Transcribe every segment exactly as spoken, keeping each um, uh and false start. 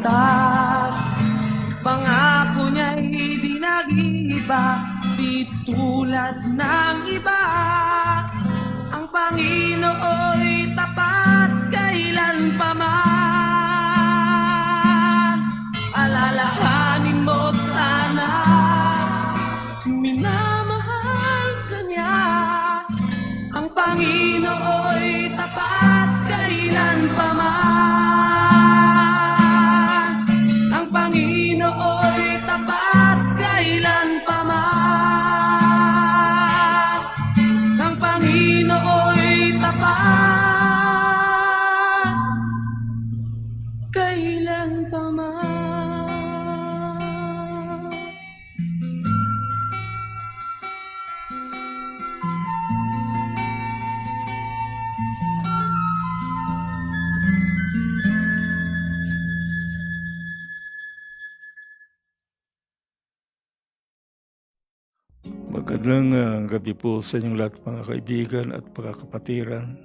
Tas, pangako niya'y di nag-iba, di tulad ng iba. Ang Panginooy tapat kailan pa man. Alalahanin mo sana, minamahal ka niya. Ang Panginooy tapat kailan pa man. Ang Panginooy tapat kailan pa man. Ang Panginooy tapat kailan pa man. Magandang, ah, gabi po sa inyong lahat, mga kaibigan at mga kapatiran.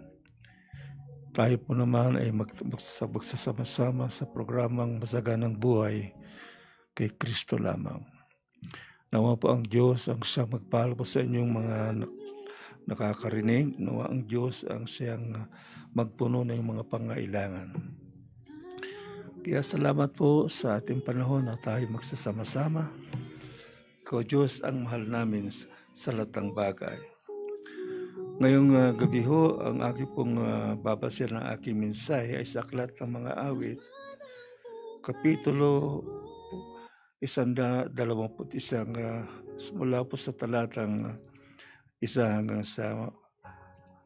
Tayo po naman ay mag-, magsa-, magsasama-sama sa programang Masaganang Buhay kay Kristo Lamang. Nawa po ang Diyos ang siyang magpahalaw po sa inyong mga nak-, nakakarinig. Nawa ang Diyos ang siyang, ah, magpuno ng mga pangailangan. Kaya salamat po sa ating panahon na tayo magsasama-sama. Ikaw, Diyos, ang mahal namin s-, sa lahat ng bagay. Ngayong, ah, gabi ho, ang aking pong, ah, babasahin ang aking mensahe ay sa Aklat ng Mga Awit, Kapitulo isanda dalawampu't isang, ah, mula po sa talatang isa hanggang sa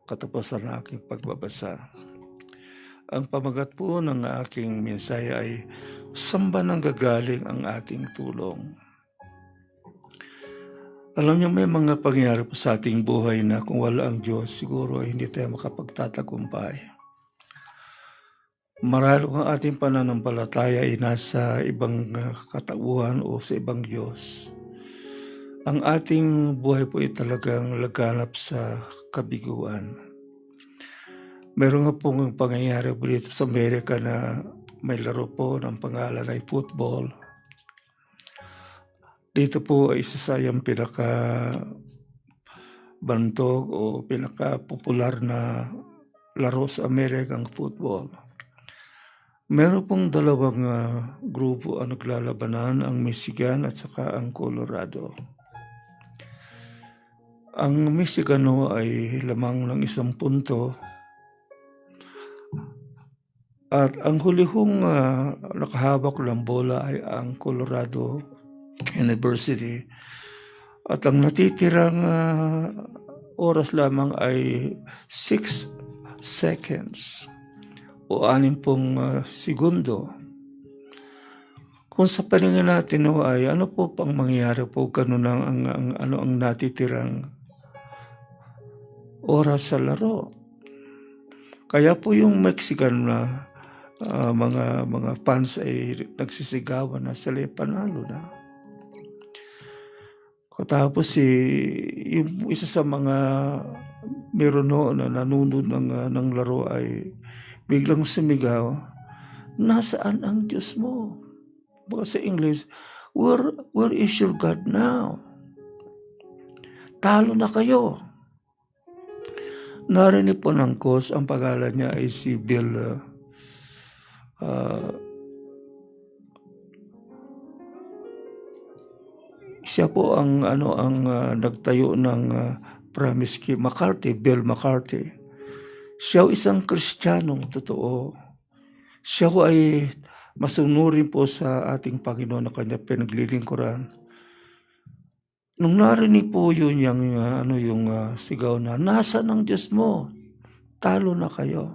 katapusan ng aking pagbabasa. Ang pamagat po ng aking mensahe ay saan ba nanggagaling ang ating tulong. Alam niyo, may mga pangyayari po sa ating buhay na kung wala ang Diyos, siguro ay hindi tayo makapagtatagumpay. Marahil kung ang ating pananampalataya ay nasa ibang, ah, katauhan o sa ibang Diyos, ang ating buhay po ay talagang laganap sa kabiguan. Meron nga pong pangyayari po dito sa Amerika na may laro po ng pangalan ay football. Dito po ay isa sa iyang pinakabantog o pinakapopular na laro sa Amerika ang football. Meron pong dalawang, ah, grupo ang naglalabanan, ang Michigan at saka ang Colorado. Ang Michigan ho ay lamang ng isang punto. At ang huli hong, ah, nakahawak ng bola ay ang Colorado University. At ang natitirang, ah, oras lamang ay six seconds o anim pong, ah, segundo. Kung sa paningin natin ho ay ano po pang mangyayari po, ganun ang, ang, ang, ano ang natitirang oras sa laro. Kaya po yung Mexican na, ah, mga, mga fans ay nagsisigawan na sila yung panalo na. Katapos si, yung isa sa mga meron ho na nanonood ng, ah, ng laro ay biglang sumigaw, "Nasaan ang Diyos mo?" Baka sa English, "Where, where is your God now? Talo na kayo." Narinig po ng coach, ang pangalan niya ay si Bill, ah, ah, siya po ang, ano, ang, ah, nagtayo ng, ah, Promise Keep McCarthy, Bill McCarthy. Siya isang Kristiyanong totoo. Siya ho ay masunurin po sa ating Panginoon na kanya pinaglilingkuran. Nung narinig po yun, yung, ah, ano, yung, ah, sigaw na, "Nasaan ang Diyos mo? Talo na kayo."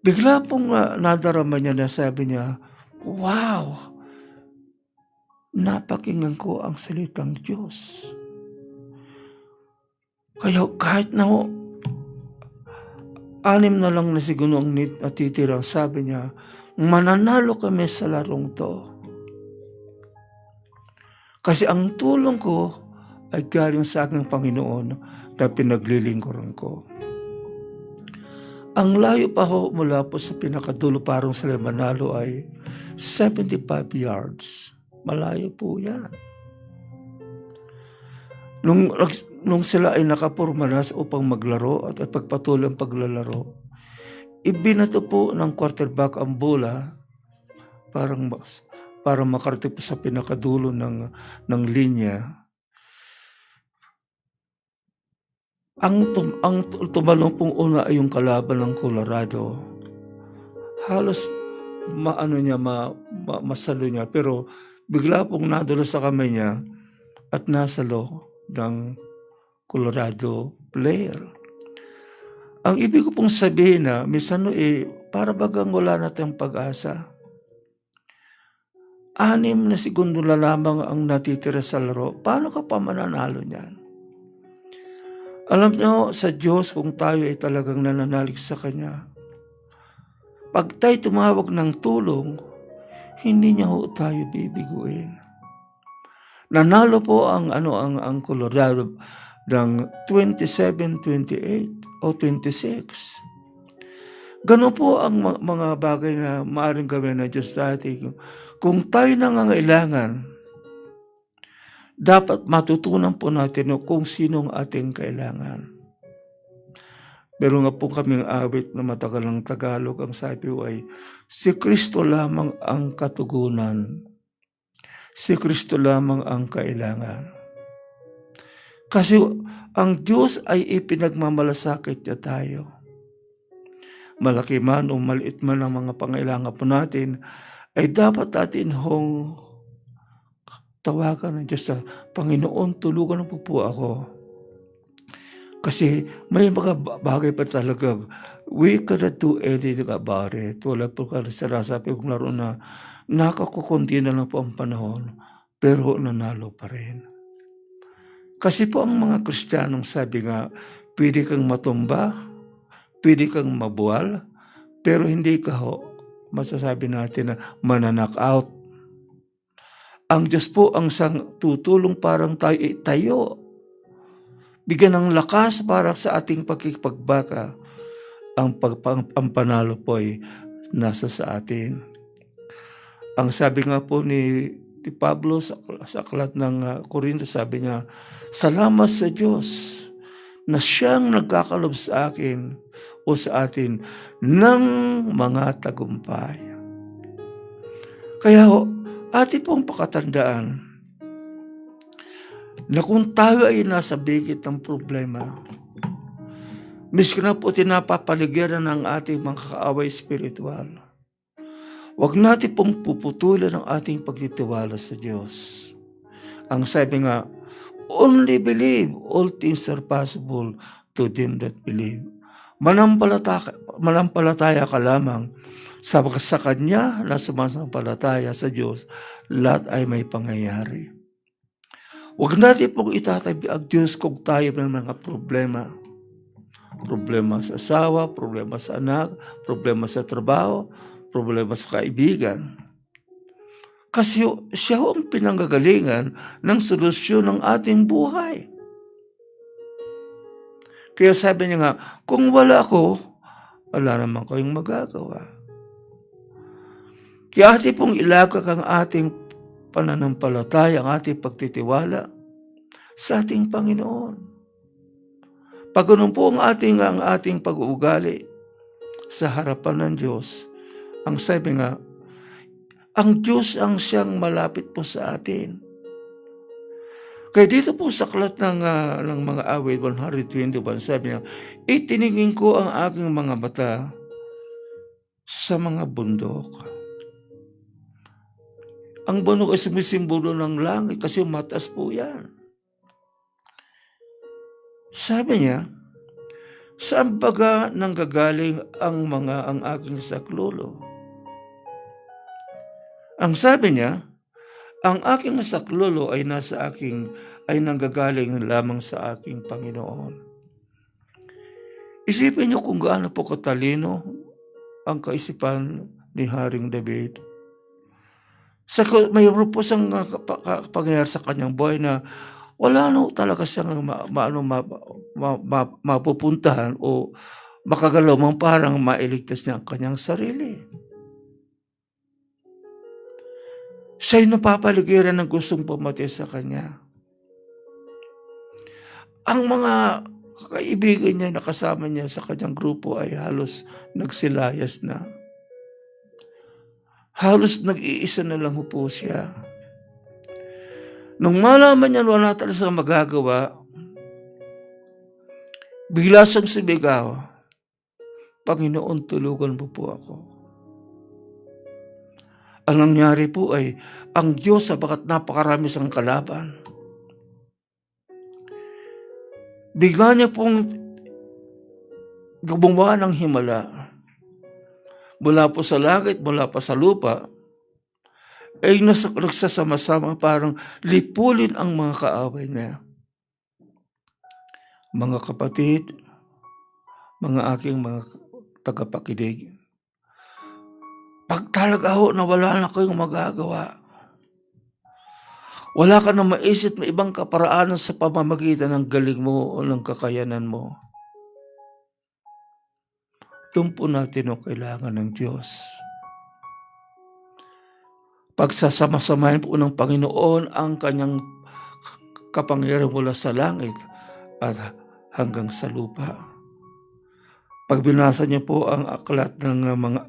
Bigla pong, ah, nadarama niya na sabi niya, "Wow! Napakinggan ko ang salitang Diyos." Kaya kahit na ho, anim na lang na segundo ang nit-, natitira, sabi niya, "Mananalo kami sa larong to. Kasi ang tulong ko ay galing sa aking Panginoon na pinaglilingkuran ko." Ang layo pa ho mula po sa pinakadulo, parang sila manalo ay seventy-five yards. Malayo po yan. Nung, nags-, nung sila ay nakaporma na upang maglaro at ipagpatuloy ang paglalaro, ibinato po ng quarterback ang bola parang mas-, para makarating po sa pinakadulo ng, ng linya. Ang tum-, ang tu-, tumalon pong una ay yung kalaban ng Colorado. Halos maano niya, ma-, ma-, masalo niya, pero bigla pong nadula sa kamay niya at nasalo ng Colorado player. Ang ibig ko pong sabihin na, minsan, no, eh, para bagang wala na tayong pag-asa. Anim na segundo na lamang ang natitira sa laro. Paano ka pa mananalo niyan? Alam niyo, sa Diyos, kung tayo ay talagang nananalig sa Kanya, pag tayo tumawag ng tulong, hindi niya ho tayo bibiguin. Nanalo po ang, ano, ang, ang Colorado ng twenty-seven twenty-eight o twenty-six. Gano po ang ma-, mga bagay na maaaring gawin ng Diyos sa atin. Kung tayo nangangailangan, dapat matutunan po natin kung sino ang ating kailangan. Pero nga po kaming awit na matagal ng Tagalog, ang sabi ko ay, "Si Kristo lamang ang katugunan. Si Kristo lamang ang kailangan." Kasi ang Diyos ay ipinagmamalasakit niya tayo. Malaki man o maliit man ang mga pangailangan po natin, ay dapat natin hong tawagan ng Diyos na, "Panginoon, tulungan mo po ako." Kasi may mga ba-, bagay pa talaga, we cannot do anything about it. Wala po ka sinasabi kung laro na nakakukunti na lang po ang panahon, pero nanalo pa rin. Kasi po ang mga Kristiyanong sabi nga, pwede kang matumba, pwede kang mabuwal, pero hindi ka ho, masasabi natin na mananakaut. Ang Diyos po ang siyang tutulong parang tayo itayo. Bigyan ng lakas para sa ating pakikipagbaka. Ang pagpang-, ang panalo po ay nasa sa atin. Ang sabi nga po ni, ni Pablo sa, sa aklat ng, ah, Corinto, sabi niya, "Salamat sa Diyos na siyang nagkakalob sa akin o sa atin ng mga tagumpay." Kaya ho, atin pong pakatandaan na kung tayo ay nasa bikit ng problema, miski na po tinapapaligiran ng ating mga kaaway espiritual, wag natin pong puputulan ang ating pagtitiwala sa Diyos. Ang sabi nga, "Only believe, all things are possible to them that believe." Manampalata-, manampalataya ka lamang sa, sa Kanya na sumasampalataya sa Diyos, lahat ay may pangyayari. Huwag natin pong itatabi ang Diyos kung tayo may mga problema. Problema sa asawa, problema sa anak, problema sa trabaho, problema sa kaibigan. Kasi ho, siya ho ang pinanggagalingan ng solusyon ng ating buhay. Kaya sabi niya nga, "Kung wala ako, wala naman kayong magagawa." Kaya atin pong ilagak ang ating pananampalataya, ang ating pagtitiwala sa ating Panginoon. Pag ganun po ang ating, ang ating pag-uugali sa harapan ng Diyos, ang sabi nga, ang Diyos ang siyang malapit po sa atin. Kaya dito po sa aklat ng, ah, ng mga awit, one hundred twenty-one, sabi niya, "Itiningin ko ang aking mga mata sa mga bundok." Ang bundok ay sumisimbolo ng langit kasi mataas po yan. Sabi niya, "Saan baga nanggagaling ang mga, ang aking saklolo?" Ang sabi niya, "Ang aking saklolo ay nasa aking, ay nanggagaling lamang sa aking Panginoon." Isipin niyo kung gaano po katalino ang kaisipan ni Haring David. Sa ka-, mayroon po siyang, ah, kapa-, ka-, pangyayari sa kanyang buhay na wala, no, talaga siyang ma-, ma-, ano, ma-, ma-, ma-, mapupuntahan o Makagalaw man parang mailigtas niya ang kanyang sarili. Siya'y napapaligiran ng gustong pumati sa kanya. Ang mga kaibigan niya na kasama niya sa kanyang grupo ay halos nagsilayas na. Halos nag-iisa na lang po siya. Nung malaman niya wala talaga siyang magagawa, bigla siyang sumigaw, "Panginoon, tulungan mo po ako." Ang nangyari po ay, ang Diyos, sapagkat napakarami siyang kalaban, bigla niya pong gumawa ng himala. Mula po sa langit, mula pa sa lupa, ay nas-, nagsasama-sama, parang lipulin ang mga kaaway niya. Mga kapatid, mga aking mga tagapakinig, pag talaga ho na wala na kayong magagawa, wala ka na maisip na ibang kaparaanan sa pamamagitan ng galing mo o ng kakayanan mo, doon po natin ho kailangan ng Diyos. Pagsasama-samahin po ng Panginoon ang kanyang kapangyarihan mula sa langit at hanggang sa lupa. Pag binasa niyo po ang aklat ng, uh, mga,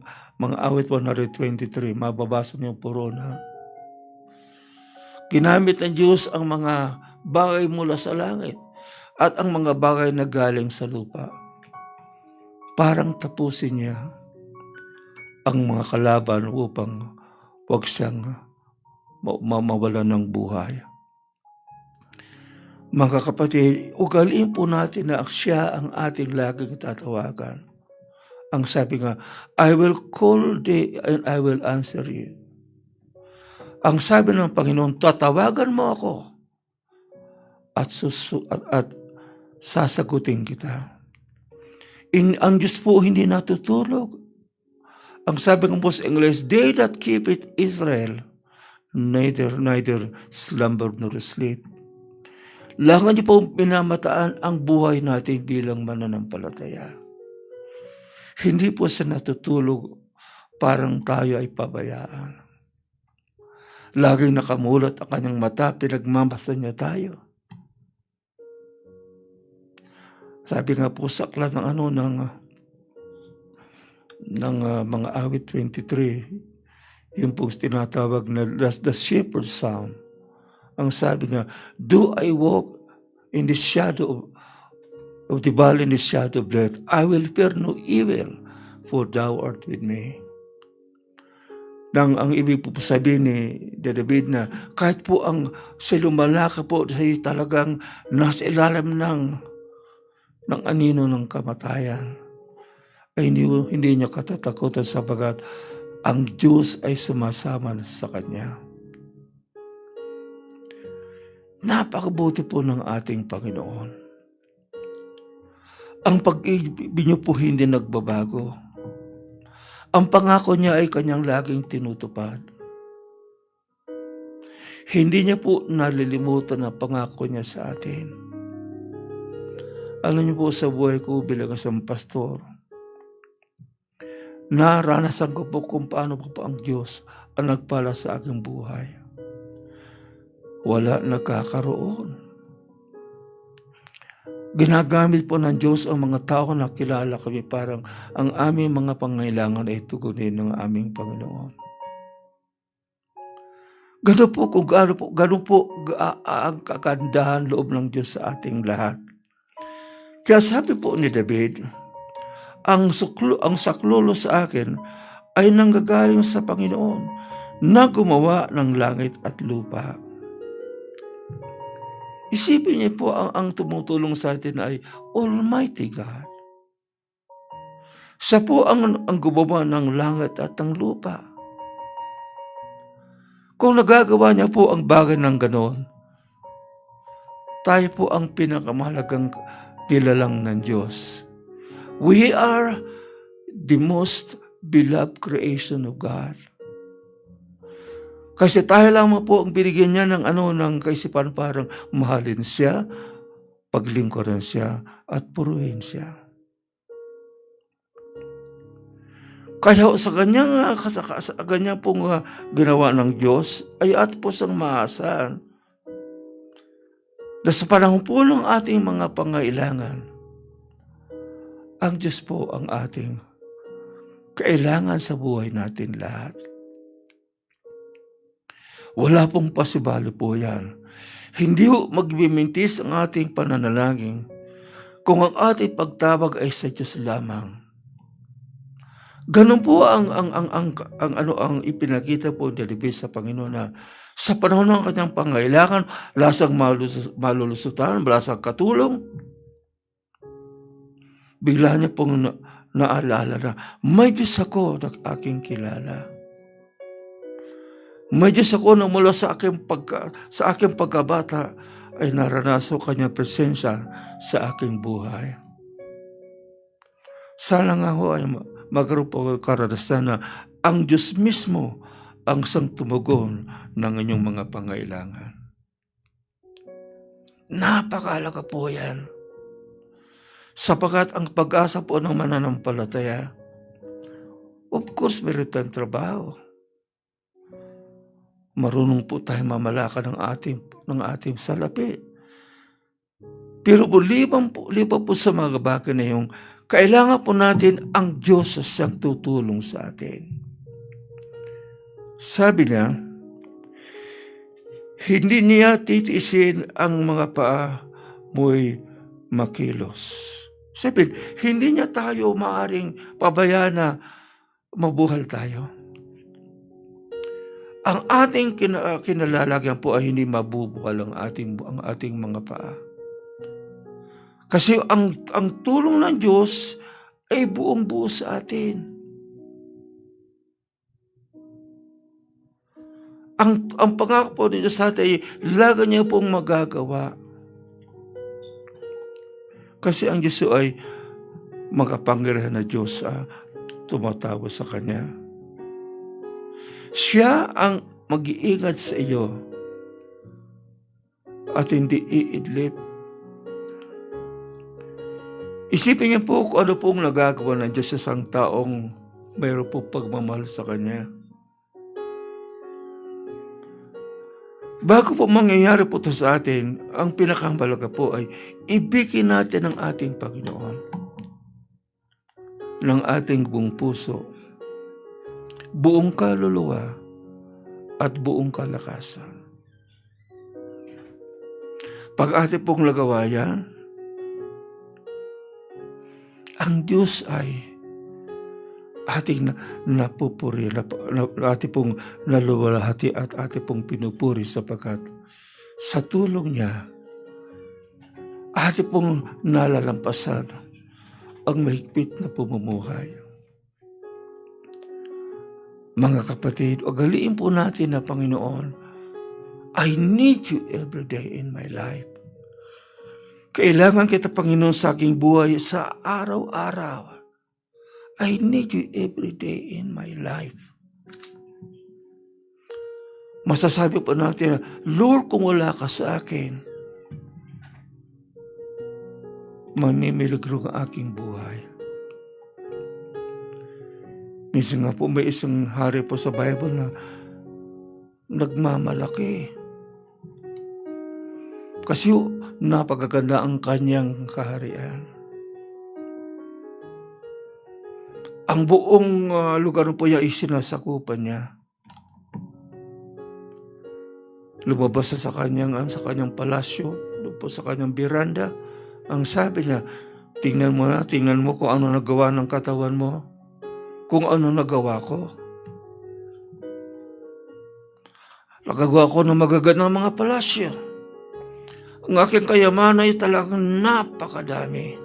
mga awit one hundred twenty-three, mababasa niyo po roon, ha? Ginamit ng Diyos ang mga bagay mula sa langit at ang mga bagay na galing sa lupa. Parang tapusin niya ang mga kalaban upang wag siyang ma-, ma-, mawalan ng buhay. Mga kapatid, ugaliin po natin na siya ang ating laging tatawagan. Ang sabi nga, "I will call thee and I will answer you." Ang sabi ng Panginoon, "Tatawagan mo ako at susu-, at, at sasagutin kita." In, ang Diyos po hindi natutulog. Ang sabi ng po sa Ingles, "They that keep it Israel, neither, neither slumber nor sleep." Langan niyo po minamataan ang buhay natin bilang mananampalataya. Hindi po siya natutulog parang tayo ay pabayaan. Laging nakamulat ang kanyang mata, pinagmamasa niya tayo. Sabi nga po sa aklat ng ano, ng, ah, ng, ah, mga awit twenty-three, yung pong tinatawag na the, the shepherd psalm. Ang sabi nga, "Do I walk in the shadow of, of the valley in the shadow of death, I will fear no evil, for thou art with me." Nang ang ibig po sabihin ni David na kahit po ang siya lumalakad po sa talagang nasa ilalim ng, ng anino ng kamatayan, ay hindi, hindi niya katatakutan sapagkat ang Diyos ay sumasama sa kanya. Napakabuti po ng ating Panginoon. Ang pag-ibig niyo po hindi nagbabago. Ang pangako niya ay kanyang laging tinutupad. Hindi niya po nalilimutan ang pangako niya sa atin. Alam niyo po, sa buhay ko bilang isang pastor, naranasan ko po kung paano po ang Diyos ang nagpala sa aking buhay. Wala nagkakaroon. Ginagamit po ng Diyos ang mga tao na kilala kami, parang ang aming mga pangailangan ay tugunin ng aming Panginoon. Ganun po kung gaano po, ganun po ga-, a-, ang kagandahan loob ng Diyos sa ating lahat. Kaya sabi po ni David, "Ang suklo-, ang saklolo sa akin ay nanggagaling sa Panginoon na gumawa ng langit at lupa." Isipin niyo po, ang, ang tumutulong sa atin ay Almighty God. Siya po ang, ang gumawa ng langit at ng lupa. Kung nagagawa niya po ang bagay ng ganon, tayo po ang pinakamahalagang nilalang ng Diyos. We are the most beloved creation of God. Kasi tayo lamang po ang binigyan niya ng ano, ng kaisipan parang mahalin siya, paglingkuran siya, at purihin siya. Kaya sa kanya nga, sa, sa kanya po nga ginawa ng Diyos, ay at po sang maasan. Na sa panahon po ng ating mga pangailangan, ang Diyos po ang ating kailangan sa buhay natin lahat. Wala pong pasibali po yan. Hindi ho magmimintis ang ating pananalangin kung ang ating pagtawag ay sa Diyos lamang. Ganun po ang, ang, ang, ang, ang, ano, ang ipinakita po ni David sa Panginoon na sa panahon ng kanyang pangailangan, lasang malus-, malulusutan, lasang katulong. Bigla niya pong na-, naalala na, "May Diyos ako na aking kilala. May Diyos ako na mula sa aking pagka-, sa aking pagkabata ay naranasan ko kanyang presensya sa aking buhay." Sana nga ho ay ma-, magkaroon po karanasan na ang Diyos mismo ang siyang tumugon ng inyong mga pangailangan. Napakahalaga po yan. Sapagkat ang pag-asa po ng mananampalataya, of course, meron tayong trabaho. Marunong po tayo mamalakad ng ating, ng ating salapi. Pero po, liban po, liban po sa mga bagay na yung kailangan po natin ang Diyos sa siyang tutulong sa atin. Sabi niya, "Hindi niya titiisin ang mga paa mo'y makilos." Sabi, hindi niya tayo maaring pabayaan na mabuhal tayo. Ang ating kina-, kinalalagian po ay hindi mabubuhal ang ating, ang ating mga paa. Kasi ang, ang tulong ng Diyos ay buong-buo sa atin. Ang, ang pangako po ni Diyos sa atin ay lagi niya pong magagawa. Kasi ang Diyos ay makapangyarihan na Diyos, ah, tumatawa sa Kanya. Siya ang mag-iingat sa iyo at hindi iidlip. Isipin niyo po kung ano pong nagagawa ng Diyos sa isang taong mayroon po pagmamahal sa Kanya. Bago po mangyayari po ito sa atin, ang pinakamahalaga po ay ibigin natin ang ating Panginoon ng ating buong puso, buong kaluluwa, at buong kalakasan. Pag atin pong nagawa yan, ang Diyos ay ating na-, napupuri, nap-, na-, atin pong naluwalhati at atin pong pinupuri sapagkat sa tulong niya, atin pong nalalampasan ang mahigpit na pamumuhay. Mga kapatid, ugaliin po natin na, "Panginoon, I need you every day in my life." Kailangan kita, Panginoon, sa aking buhay sa araw-araw. I need you every day in my life. Masasabi po natin na, "Lord, kung wala ka sa akin, mamimiligro ang aking buhay." Minsan nga po, may isang hari po sa Bible na nagmamalaki. Kasi ho, napagaganda ang kanyang kaharian. Ang buong, ah, lugar po niya isinasakupan niya. Lumabas sa kanyang, ah, sa kanyang palasyo, doon po sa kanyang beranda. Ang sabi niya, "Tingnan mo na, tingnan mo kung ano nagawa ng katawan mo, kung ano nagawa ko." Nakagawa ko ng magagandang mga palasyo. Ang aking kayamanan ay talagang napakadami.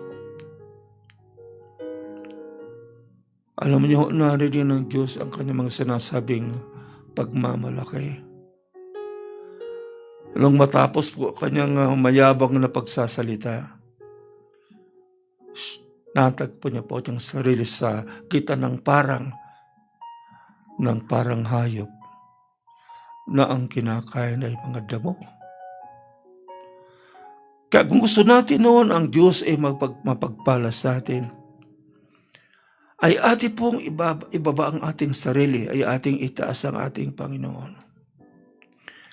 Alam niyo, narinig ng Diyos ang kanyang mga sinasabing pagmamalaki. Nung matapos po kanyang, ah, mayabang na pagsasalita, s-, natagpo niya po ang sarili sa kita ng parang, ng parang hayop na ang kinakain ay mga damo. Kaya kung gusto natin noon ang Diyos ay magpag-, mapagpala sa atin, Ay-ayaten pong ibaba, ibaba ang ating sarili, ay-ayaten itaas ang ating Panginoon.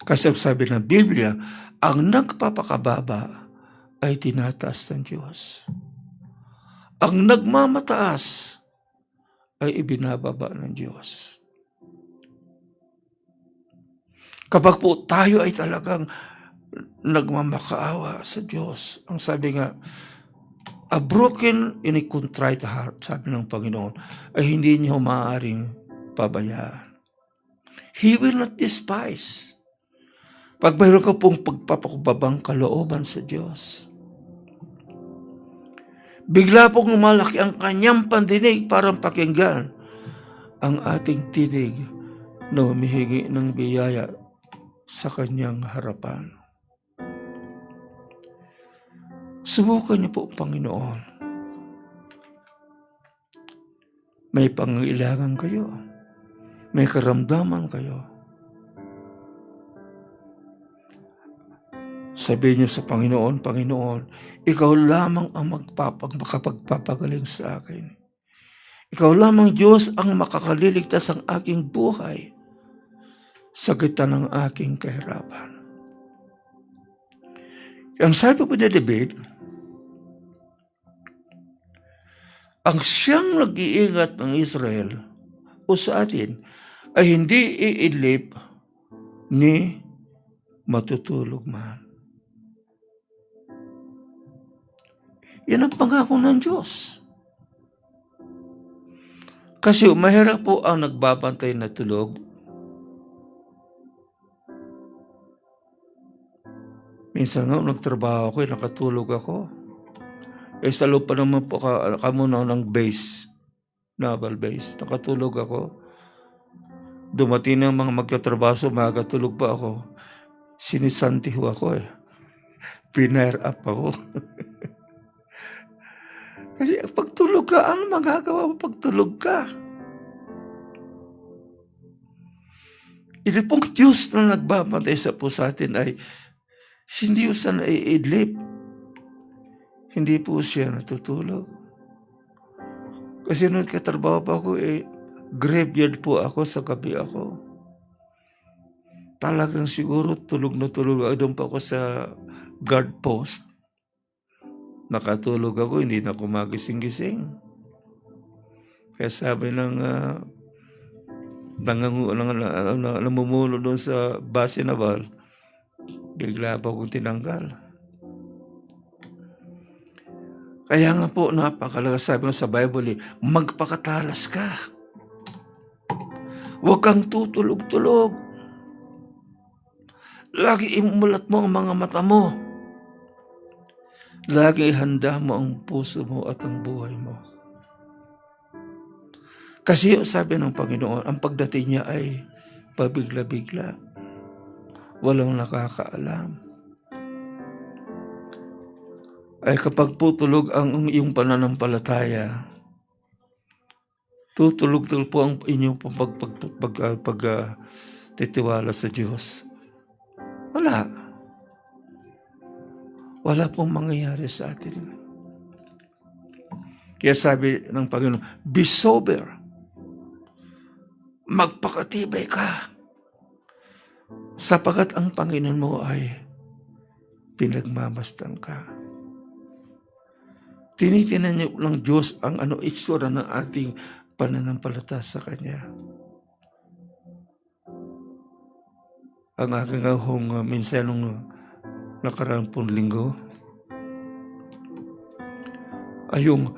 Kasi ang sabi ng Biblia, ang nagpapakababa ay tinataas ng Diyos. Ang nagmamataas ay ibinababa ng Diyos. Kapag po tayo ay talagang nagmamakaawa sa Diyos, ang sabi nga, "A broken and a contrite heart," sabi ng Panginoon, ay hindi niya maaaring pabayaan. He will not despise. Pag mayroon ka pong pagpapakumbabang kalooban sa Diyos, bigla pong lumalaki ang kanyang pandinig para pakinggan ang ating tinig na humihingi ng biyaya sa kanyang harapan. Subukan niyo po, Panginoon. May pangangailangan kayo. May karamdaman kayo. Sabihin niyo sa Panginoon, "Panginoon, ikaw lamang ang magpapag-, makapagpapagaling sa akin. Ikaw lamang, Diyos, ang makakaliligtas ang aking buhay sa gitna ng aking kahirapan." Ang sabi po ni David, ang siyang nag-iingat ng Israel o sa atin ay hindi iidlip ni matutulog man. Yan ang pangako ng Diyos. Kasi mahirap po ang nagbabantay na tulog. Minsan nga, nagtrabaho ako, eh, nakatulog ako. Eh, sa loob pa naman po ka, kamo na ng base, naval base. Nakatulog ako. Dumating ang mga magtatrabaho sa umaga, tulog pa ako. Sinisanti ho ako, eh. Pinire up ako. Kasi pagtulog ka, ano magagawa mo pagtulog ka? Iti pong Diyos na nagbabantay sa po sa atin ay hindi po siya naiidlip. Hindi po siya natutulog. Kasi nung katrabaho pa ako, eh, graveyard po ako, sa gabi ako. Talagang siguro tulog na tulog ako. Doon pa ako sa guard post. Nakatulog ako, hindi na ako magising-gising. Kaya sabi ng, ah, nangangu-, nang-, na-, na-, namumuno doon sa base naval, bigla pa akong tinanggal. Kaya nga po, napakalaga, sabi nga sa Bible, eh, "Magpakatalas ka. Huwag kang tutulog-tulog." Lagi imulat mo ang mga mata mo. Lagi ihanda mo ang puso mo at ang buhay mo. Kasi sabi ng Panginoon, ang pagdating niya ay pabigla-bigla. Walang nakakaalam. Ay kapag po tulog ang iyong pananampalataya, tutulog-tulog po ang inyong pag-, pag-, pag-, ah, pag-, ah, titiwala sa Diyos. Wala. Wala pong mangyayari sa atin. Kaya sabi ng Panginoon, "Be sober. Magpakatibay ka. Sapagkat ang Panginoon mo ay pinagmamasdan ka." Tinitinan niya ng Diyos ang ano, itsura ng ating pananampalataya sa Kanya. Ang aking ahong, ah, mensahe nung nakaraang pong linggo ay yung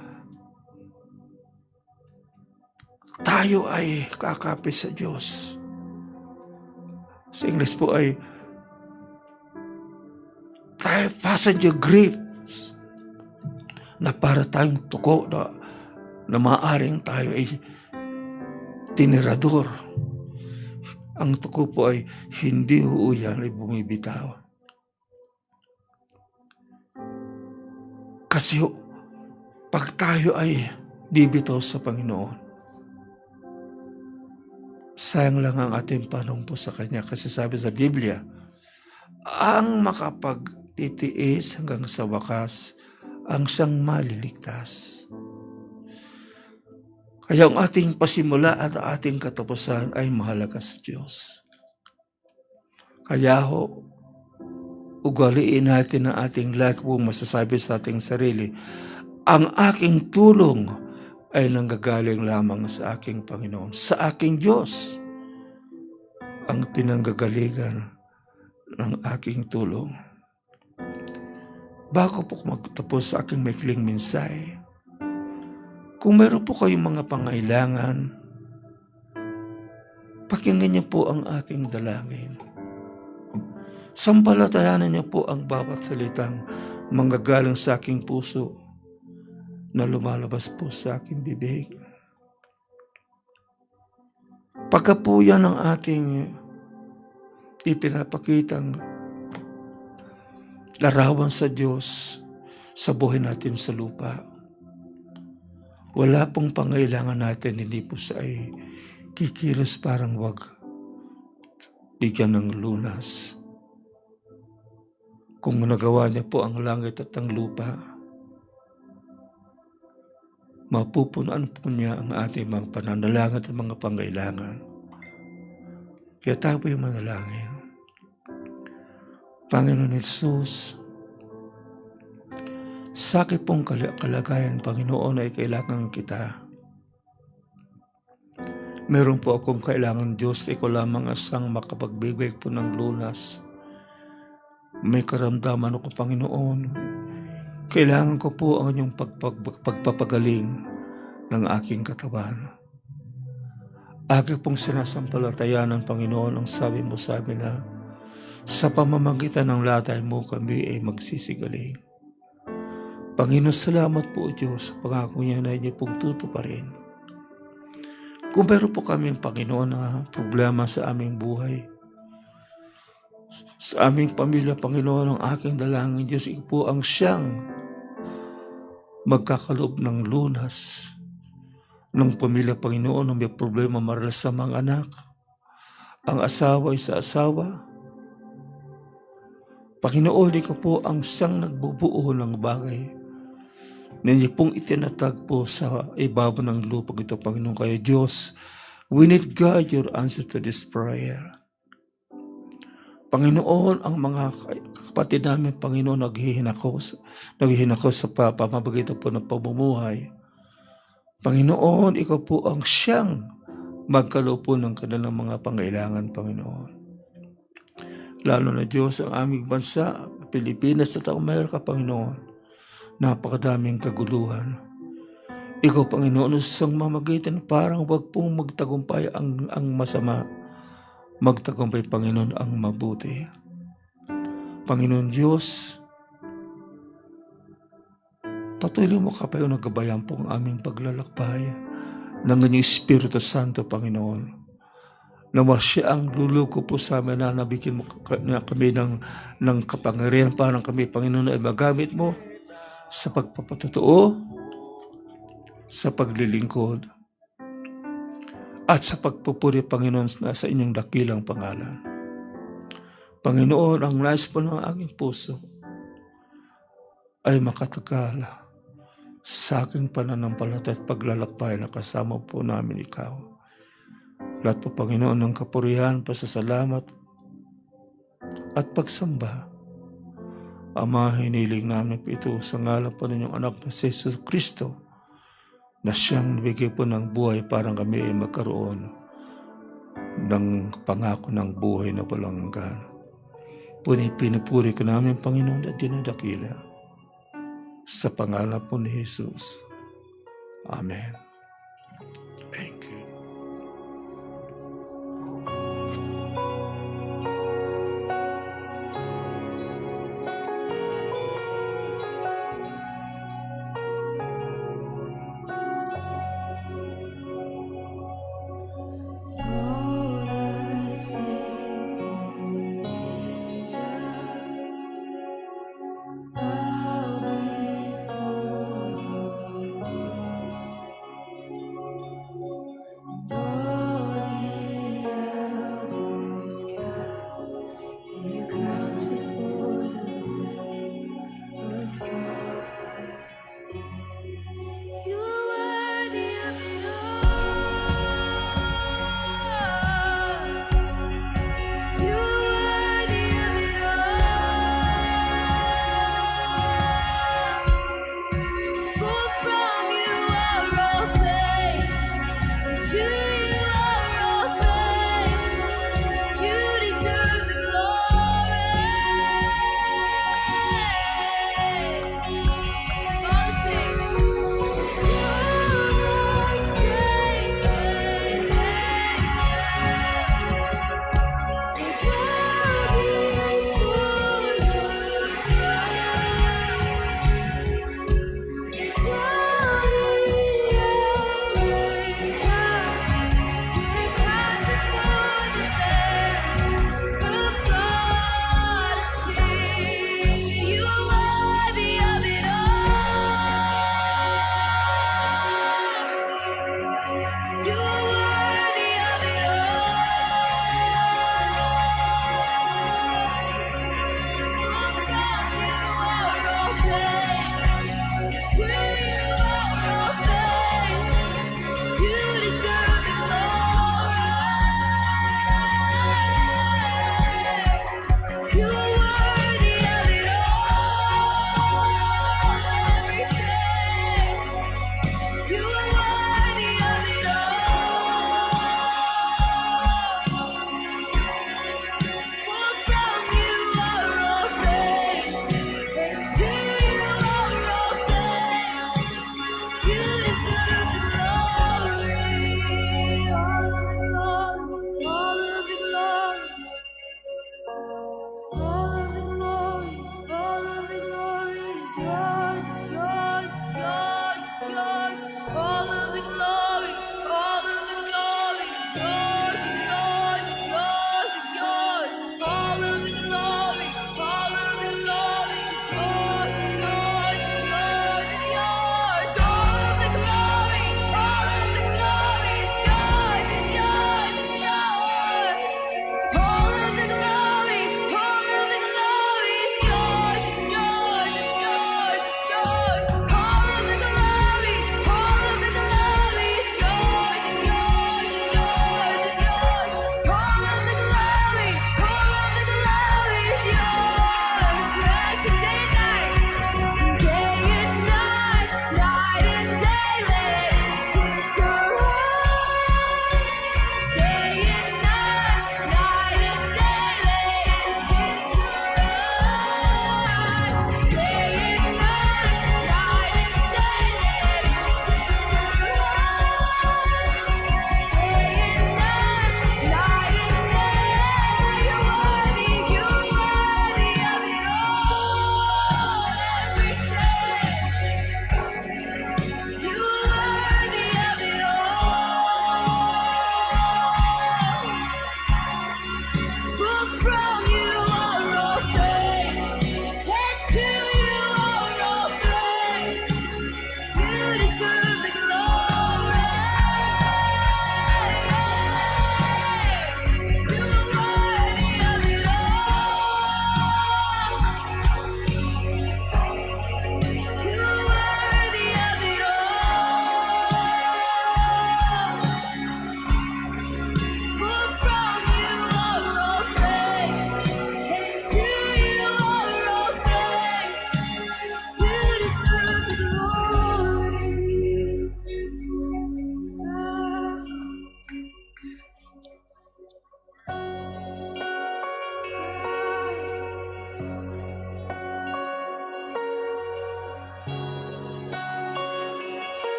tayo ay kakapit sa Diyos. Sa Ingles po ay tayo fasten your grips, na para tayong tuko na, na maaring tayo ay tinirador. Ang tuko po ay hindi ho yan ay bumibitaw. Kasi ho, pag tayo ay bibitaw sa Panginoon, sayang lang ang ating panahon po sa Kanya. Kasi sabi sa Biblia, "Ang makapagtitiis hanggang sa wakas, ang siyang maliligtas." Kaya ang ating pasimula at ating katapusan ay mahalaga sa Diyos. Kaya ho, ugaliin natin ang ating lagi pong masasabi sa ating sarili, "Ang aking tulong ay nanggagaling lamang sa aking Panginoon, sa aking Diyos ang pinanggagalingan ng aking tulong." Bago po magtapos sa aking maikling mensahe, kung meron po kayong mga pangailangan, pakinggan niyo po ang aking dalangin. Sampalatayanan niyo po ang bawat salitang manggagaling sa aking puso na lumalabas po sa aking bibig. Pagka po yan ang ating ipinapakitang larawan sa Diyos sa buhay natin sa lupa, wala pong pangailangan natin, hindi po siya ay kikilos parang wag bigyan ng lunas. Kung nagawa niya po ang langit at ang lupa, mapupunan po niya ang ating mga pananalangin at mga pangailangan. Kaya tayo po'y manalangin. Panginoon Jesus, sa aking pong kal-, kalagayan, Panginoon, ay kailangan kita. Meron po akong kailangan, Diyos, ikaw lamang ang siyang makapagbibigay po ng lunas. May karamdaman ako, Panginoon. Kailangan ko po ang inyong pagpag-, pagpapagaling ng aking katawan. Aking pong sinasampalatayanan, Panginoon, ang sabi mo, sabi na, "Sa pamamagitan ng latay mo, kami ay magsisigaling." Panginoon, salamat po, Diyos, sa pangako niya na inyo pong tutuparin. Kung meron po kaming, Panginoon, na problema sa aming buhay, sa aming pamilya, Panginoon, ang aking dalangin, Diyos, ikaw po ang siyang magkakaloob ng lunas ng pamilya, Panginoon, ang may problema marala sa mga anak, ang asawa sa asawa. Panginoon, ikaw po ang siyang nagbubuo ng bagay na inyo pong itinatag po sa ibabaw ng lupa ito, Panginoon. Kaya, Diyos, we need, God, your answer to this prayer. Panginoon, ang mga kapatid namin, Panginoon, naghihinako, naghihinako sa pa-, pamamagitan po ng pamumuhay. Panginoon, ikaw po ang siyang magkaloob po ng kanilang mga pangailangan, Panginoon. Lalo na, Diyos, ang aming bansa, Pilipinas at Amerika, Panginoon. Napakadaming kaguluhan. Ikaw, Panginoon, sa mamagitan, parang wag pong magtagumpay ang, ang masama. Magtagumpay, Panginoon, ang mabuti. Panginoon Diyos, patuloy mo kapayon a gabayan po ang aming paglalakbay ng inyong Espiritu Santo, Panginoon. Na siya ang luluko po sa amin, na nabigyan mo ka-, na kami ng, ng kapangyarihan para kami, Panginoon, ay magamit mo sa pagpapatotoo, sa paglilingkod, at sa pagpupuri, Panginoon, na sa inyong dakilang pangalan. Panginoon, ang nais po ng aking puso ay makatagal sa aking pananampalataya at paglalakbay na kasama po namin ikaw. Lahat po, Panginoon, ng kapurihan, pasasalamat, at pagsamba, Ama, hiniling namin po ito sa ngalan po ninyong Anak na si Jesus Cristo, na siyang nagbigay po ng buhay para kami ay magkaroon ng pangako ng buhay na walang hanggan. Puni-, pinupuri ka namin, Panginoon, at dinadakila sa pangalan po ni Jesus. Amen. Thank you.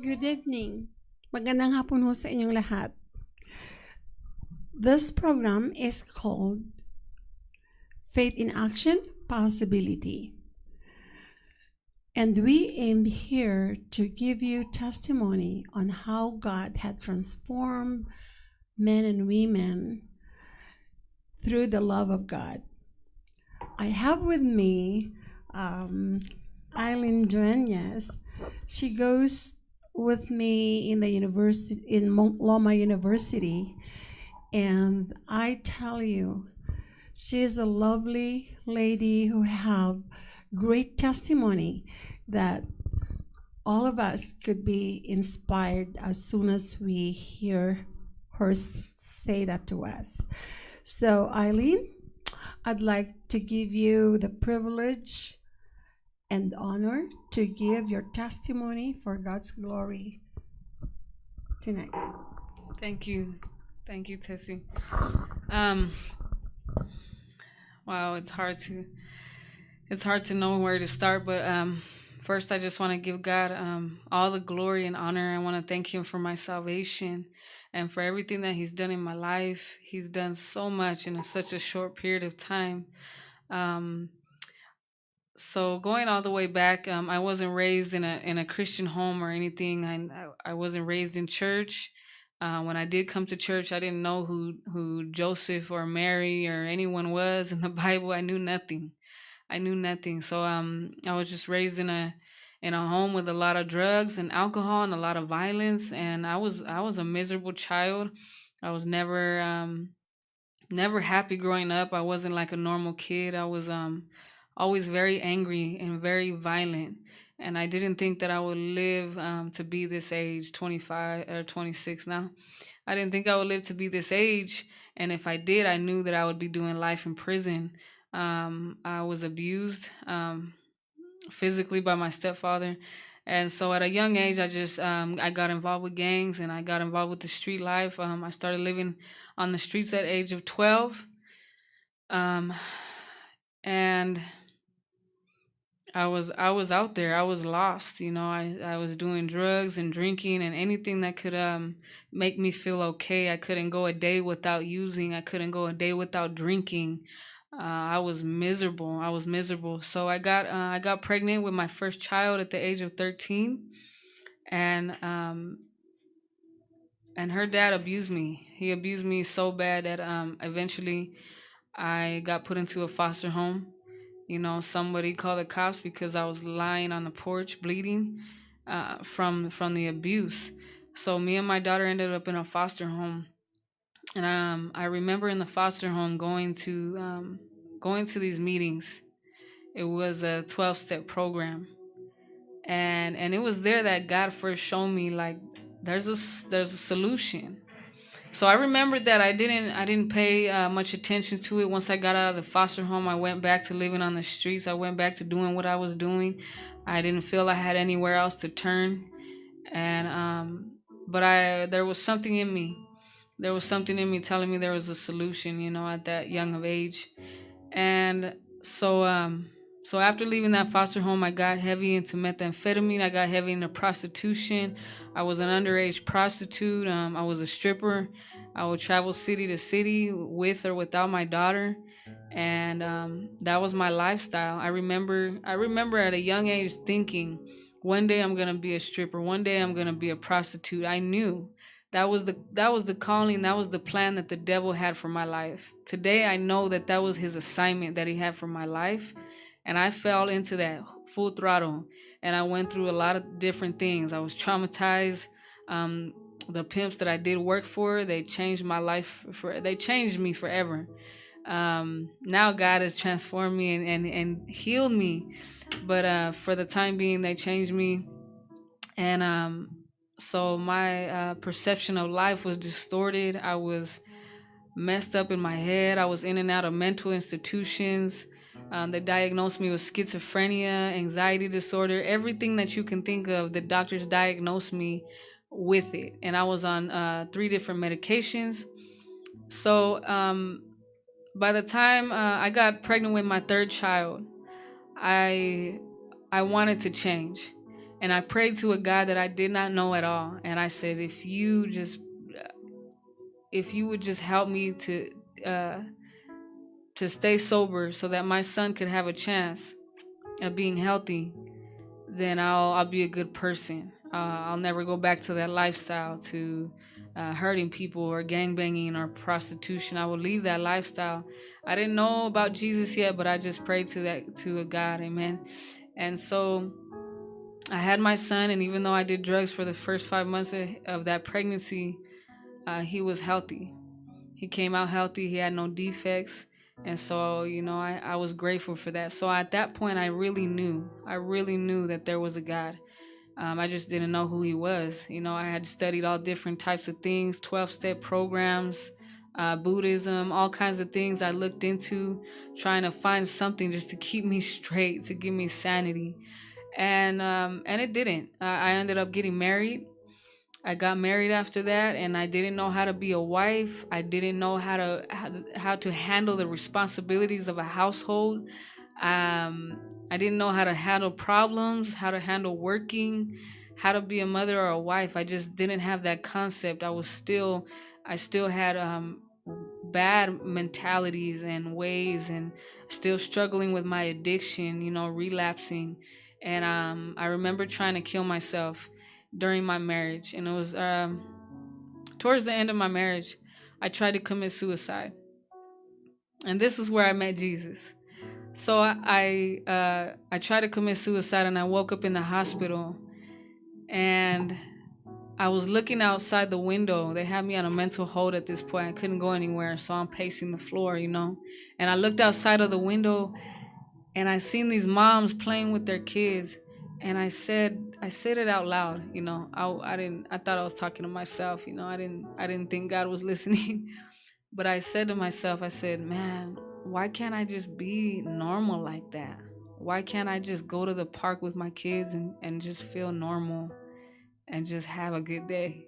Good evening. Magandang hapon ho sa inyong lahat. This program is called Faith in Action, Possibility. And we aim here to give you testimony on how God had transformed men and women through the love of God. I have with me, um, Eileen Dueñas. She goes with me in the university, in Mon-, Loma University, and I tell you, she is a lovely lady who have great testimony that all of us could be inspired as soon as we hear her s-, say that to us. So, Eileen, I'd like to give you the privilege and honor to give your testimony for God's glory tonight. Thank you. Thank you, Tessie. Um, wow, it's hard to it's hard to know where to start, but um, first I just want to give God um, all the glory and honor. I want to thank Him for my salvation and for everything that He's done in my life. He's done so much in a, such a short period of time. Um, so going all the way back, um, I wasn't raised in a in a Christian home or anything. I I, I wasn't raised in church. Uh, when I did come to church, I didn't know who who Joseph or Mary or anyone was in the Bible. I knew nothing. I knew nothing. So um, I was just raised in a in a home with a lot of drugs and alcohol and a lot of violence. And I was I was a miserable child. I was never um, never happy growing up. I wasn't like a normal kid. I was um, always very angry and very violent. And I didn't think that I would live um, to be this age, twenty-five or twenty-six now. I didn't think I would live to be this age. And if I did, I knew that I would be doing life in prison. Um, I was abused um, physically by my stepfather. And so at a young age, I just um, I got involved with gangs and I got involved with the street life. Um, I started living on the streets at age of twelve. Um, and I was I was out there. I was lost, you know. I, I was doing drugs and drinking and anything that could um make me feel okay. I couldn't go a day without using. I couldn't go a day without drinking. Uh, I was miserable. I was miserable. So I got uh, I got pregnant with my first child at the age of thirteen, and um, and her dad abused me. He abused me so bad that um, eventually I got put into a foster home. You know, somebody called the cops because I was lying on the porch bleeding uh, from from the abuse. So me and my daughter ended up in a foster home, and um, I remember in the foster home going to um, going to these meetings. It was a twelve-step program, and and it was there that God first showed me, like, there's a s- there's a solution. So I remembered that I didn't I didn't pay uh, much attention to it. Once I got out of the foster home, I went back to living on the streets. I went back to doing what I was doing. I didn't feel I had anywhere else to turn, and um, but I there was something in me. There was something in me telling me there was a solution, you know, at that young of age. And so um so after leaving that foster home, I got heavy into methamphetamine. I got heavy into prostitution. I was an underage prostitute. Um, I was a stripper. I would travel city to city with or without my daughter, and um, that was my lifestyle. I remember, I remember at a young age thinking, one day I'm gonna be a stripper. One day I'm gonna be a prostitute. I knew that was the that was the calling. That was the plan that the devil had for my life. Today I know that that was his assignment that he had for my life, and I fell into that full throttle. And I went through a lot of different things. I was traumatized. Um, the pimps that I did work for, they changed my life for they changed me forever. Um, now God has transformed me and, and, and healed me, but uh, for the time being, they changed me. And um, so my uh, perception of life was distorted. I was messed up in my head. I was in and out of mental institutions. Um, they diagnosed me with schizophrenia, anxiety disorder, everything that you can think of. The doctors diagnosed me with it, and I was on uh, three different medications. So um, by the time uh, I got pregnant with my third child, I I wanted to change. And I prayed to a God that I did not know at all. And I said, if you just, if you would just help me to, uh, to stay sober so that my son could have a chance at being healthy, then I'll, I'll be a good person. Uh, I'll never go back to that lifestyle, to uh, hurting people or gang banging or prostitution. I will leave that lifestyle. I didn't know about Jesus yet, but I just prayed to that, to a God, amen. And so I had my son, and even though I did drugs for the first five months of, of that pregnancy, uh, he was healthy. He came out healthy. He had no defects. And so, you know, I, I was grateful for that. So at that point, I really knew, I really knew that there was a God. Um, I just didn't know who he was. You know, I had studied all different types of things, twelve step programs, uh, Buddhism, all kinds of things I looked into, trying to find something just to keep me straight, to give me sanity. And, um, and it didn't. I, I ended up getting married. I got married after that, and I didn't know how to be a wife. I didn't know how to, how, how to handle the responsibilities of a household. Um, I didn't know how to handle problems, how to handle working, how to be a mother or a wife. I just didn't have that concept. I was still, I still had, um, bad mentalities and ways, and still struggling with my addiction, you know, relapsing. And, um, I remember trying to kill myself during my marriage, and it was, um, towards the end of my marriage, I tried to commit suicide. And this is where I met Jesus. So I, I, uh, I tried to commit suicide, and I woke up in the hospital, and I was looking outside the window. They had me on a mental hold at this point. I couldn't go anywhere, so I'm pacing the floor, you know. And I looked outside of the window, and I seen these moms playing with their kids, and I said, I said it out loud, you know. I, I didn't, I thought I was talking to myself, you know. I didn't, I didn't think God was listening. But I said to myself, I said, man, why can't I just be normal like that? Why can't I just go to the park with my kids and, and just feel normal and just have a good day?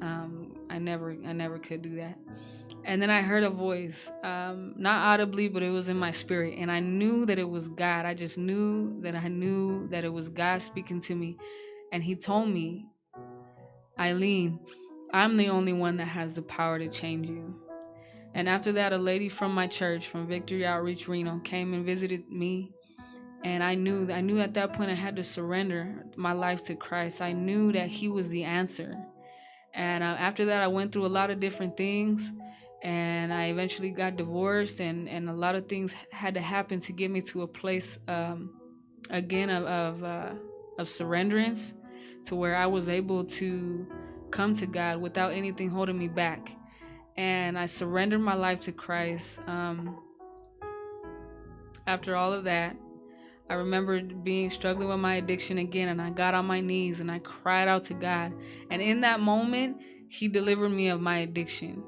Um, I never, I never could do that. And then I heard a voice, um, not audibly, but it was in my spirit. And I knew that it was God. I just knew that I knew that it was God speaking to me. And he told me, Eileen, I'm the only one that has the power to change you. And after that, a lady from my church, from Victory Outreach Reno, came and visited me. And I knew, I knew at that point I had to surrender my life to Christ. I knew that he was the answer. And, uh, after that, I went through a lot of different things, and I eventually got divorced, and, and a lot of things had to happen to get me to a place, um, again of, of, uh, of surrenderance, to where I was able to come to God without anything holding me back. And I surrendered my life to Christ. Um, after all of that, I remembered being struggling with my addiction again, and I got on my knees and I cried out to God. And in that moment, he delivered me of my addiction.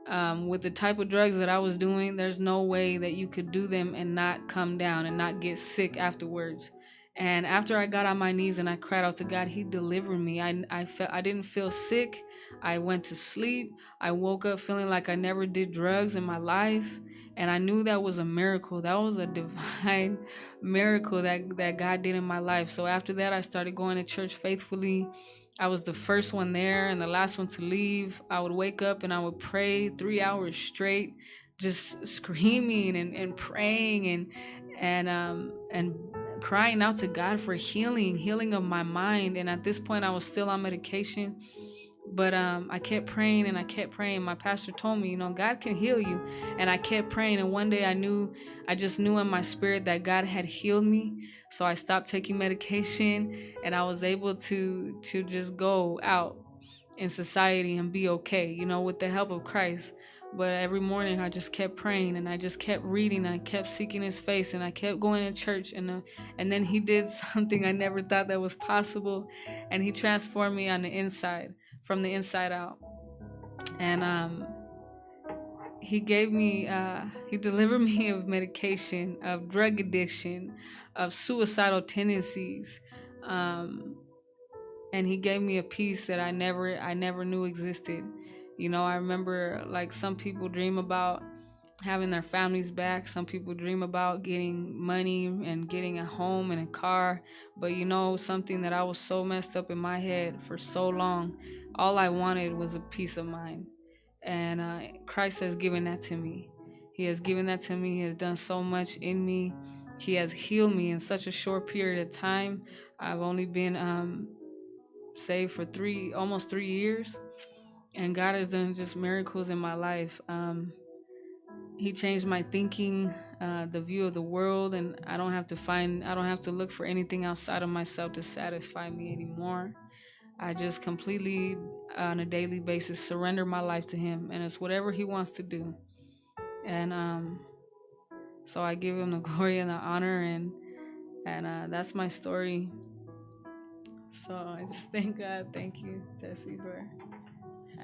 Um, with the type of drugs that I was doing, there's no way that you could do them and not come down and not get sick afterwards. And after I got on my knees and I cried out to God, he delivered me. I, I felt, I didn't feel sick. I went to sleep. I woke up feeling like I never did drugs in my life. And I knew that was a miracle. That was a divine miracle that, that God did in my life. So after that, I started going to church faithfully. I was the first one there and the last one to leave. I would wake up and I would pray three hours straight, just screaming and, and praying and, and, um, and crying out to God for healing, healing of my mind. And at this point, I was still on medication. But, um, I kept praying and I kept praying. My pastor told me, you know, God can heal you. And I kept praying. And one day I knew, I just knew in my spirit that God had healed me. So I stopped taking medication and I was able to, to just go out in society and be okay, you know, with the help of Christ. But every morning I just kept praying and I just kept reading. I kept seeking his face and I kept going to church. And, uh, and then he did something I never thought that was possible. And he transformed me on the inside, from the inside out. And, um, he gave me, uh, he delivered me of medication, of drug addiction, of suicidal tendencies. Um, and he gave me a peace that I never, I never knew existed. You know, I remember, like, some people dream about having their families back. Some people dream about getting money and getting a home and a car. But you know, something that I was so messed up in my head for so long, all I wanted was a peace of mind. And uh, Christ has given that to me. He has given that to me. He has done so much in me. He has healed me in such a short period of time. I've only been um, saved for three, almost three years. And God has done just miracles in my life. Um, he changed my thinking, uh, the view of the world, and I don't have to find, I don't have to look for anything outside of myself to satisfy me anymore. I just completely, on a daily basis, surrender my life to Him, and it's whatever He wants to do. And um, so I give Him the glory and the honor, and and uh, that's my story. So I just thank God. Thank you, Tessie, for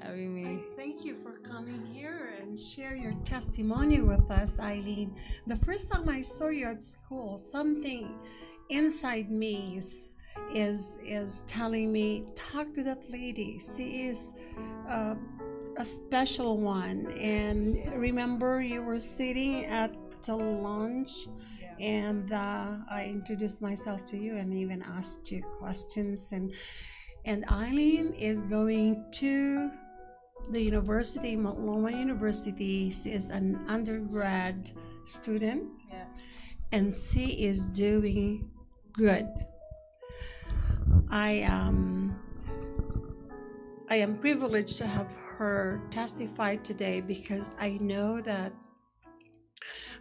having me. I thank you for coming here and share your testimony with us, Eileen. The first time I saw you at school, something inside me is is is telling me, "Talk to that lady. She is uh, a special one." And remember, you were sitting at the lounge, and uh, I introduced myself to you and even asked you questions. And and Eileen is going to the university, Mount Loma University. She is an undergrad student, yeah, and she is doing good. I um I am privileged to have her testify today because I know that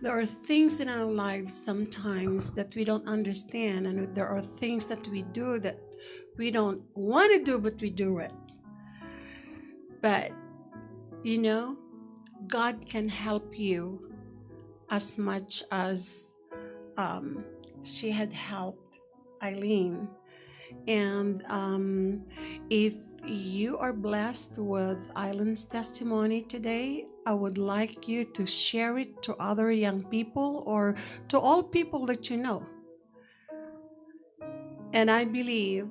there are things in our lives sometimes that we don't understand, and there are things that we do that we don't want to do, but we do it. But you know, God can help you as much as um, she had helped Eileen. And um, if you are blessed with Eileen's testimony today, I would like you to share it to other young people or to all people that you know. And I believe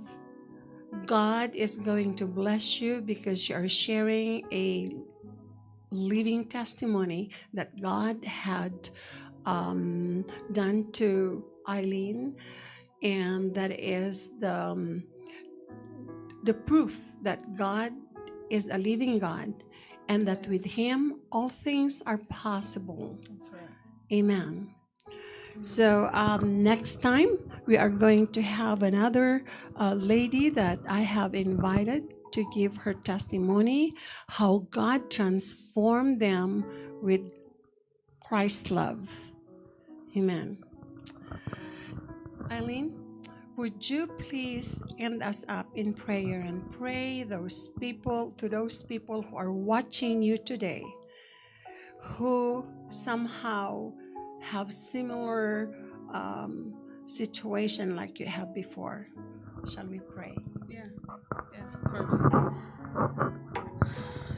God is going to bless you because you are sharing a living testimony that God had um, done to Eileen, and that is the um, the proof that God is a living God, and that with Him all things are possible. That's right. Amen. So um, next time we are going to have another uh, lady that I have invited to give her testimony how God transformed them with Christ's love. Amen. Eileen, would you please end us up in prayer and pray those people, to those people who are watching you today, who somehow have similar um, situation like you have before? Shall we pray? Yeah. Yes, of course.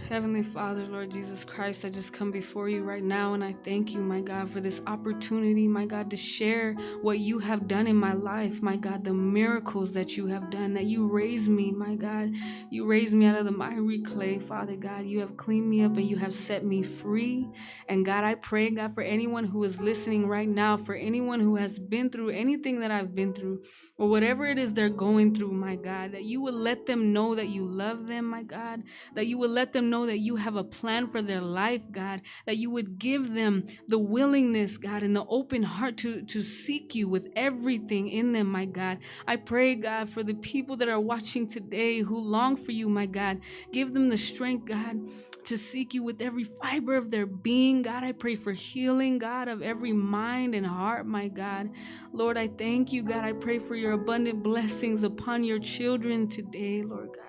Heavenly Father, Lord Jesus Christ, I just come before you right now and I thank you, my God, for this opportunity, my God, to share what you have done in my life, my God, the miracles that you have done, that you raised me, my God. You raised me out of the miry clay, Father God. You have cleaned me up and you have set me free. And God, I pray, God, for anyone who is listening right now, for anyone who has been through anything that I've been through, or whatever it is they're going through, my God, that you would let them know that you love them, my God, that you would let them know that you have a plan for their life, God, that you would give them the willingness, God, and the open heart to, to seek you with everything in them, my God. I pray, God, for the people that are watching today who long for you, my God. Give them the strength, God, to seek you with every fiber of their being. God, I pray for healing, God, of every mind and heart, my God. Lord, I thank you, God. I pray for your abundant blessings upon your children today, Lord God.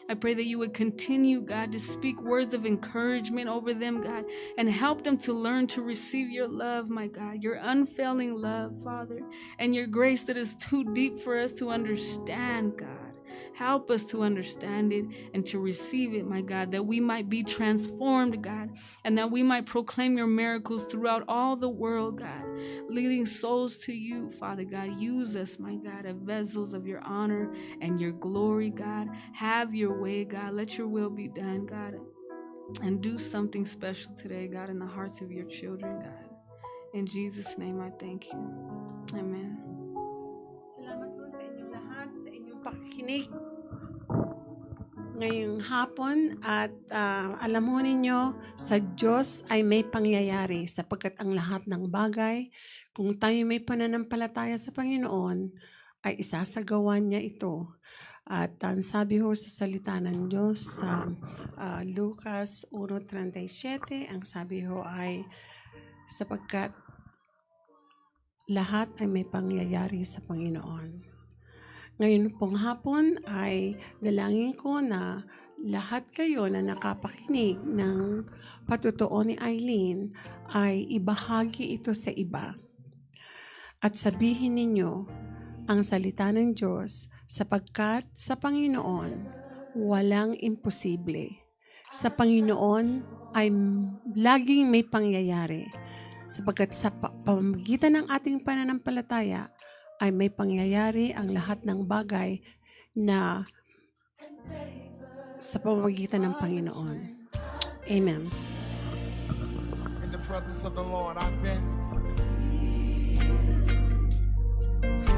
I pray that you would continue, God, to speak words of encouragement over them, God, and help them to learn to receive your love, my God, your unfailing love, Father, and your grace that is too deep for us to understand, God. Help us to understand it and to receive it, my God, that we might be transformed, God, and that we might proclaim your miracles throughout all the world, God, leading souls to you, Father God. Use us, my God, as vessels of your honor and your glory, God. Have your way, God. Let your will be done, God. and do something special today, God, in the hearts of your children, God. In Jesus' name I thank you. Amen. Salamat po sa inyong lahat, sa inyong pakikinig ngayong hapon, at, ah, alam mo ninyo, sa Diyos ay may pangyayari, sapagkat ang lahat ng bagay, kung tayo may pananampalataya sa Panginoon, ay isasagawa niya ito. At ang sabi ho sa salita ng Diyos sa, ah, Lucas uno treinta y siete, ang sabi ho ay, "Sapagkat lahat ay may pangyayari sa Panginoon." Ngayon pong hapon ay dalangin ko na lahat kayo na nakapakinig ng patutuo ni Eileen ay ibahagi ito sa iba. At sabihin ninyo ang salita ng Diyos, sapagkat sa Panginoon walang imposible. Sa Panginoon ay m-, laging may pangyayari, sapagkat sa pa-, pamamagitan ng ating pananampalataya ay may pangyayari ang lahat ng bagay na sa pamamagitan ng Panginoon. Amen. In the presence of the Lord, I've been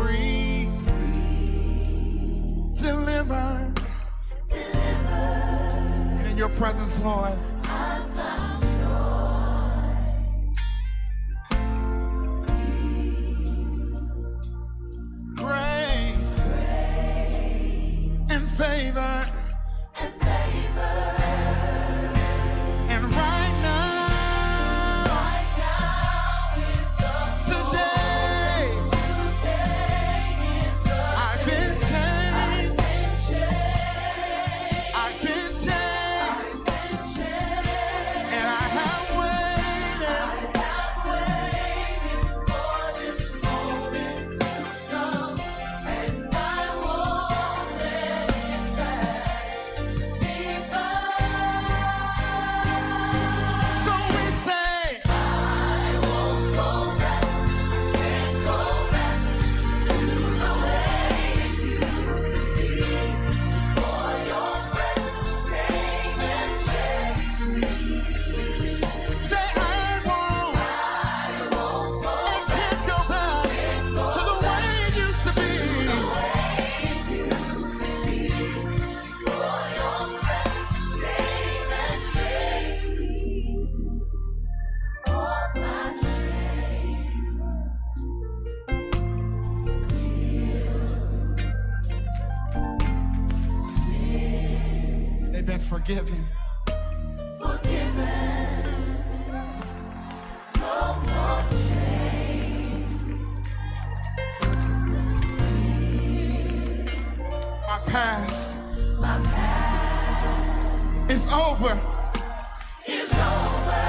free, delivered. And in your presence, Lord, grace and favor. And right now, today, I've been changed. I've been changed. And I have waited. So we say, say, "I won't, I can't go back to the way it used to be." They've been forgiven. Forgiven. No more chain. My past, my past is over. It's over.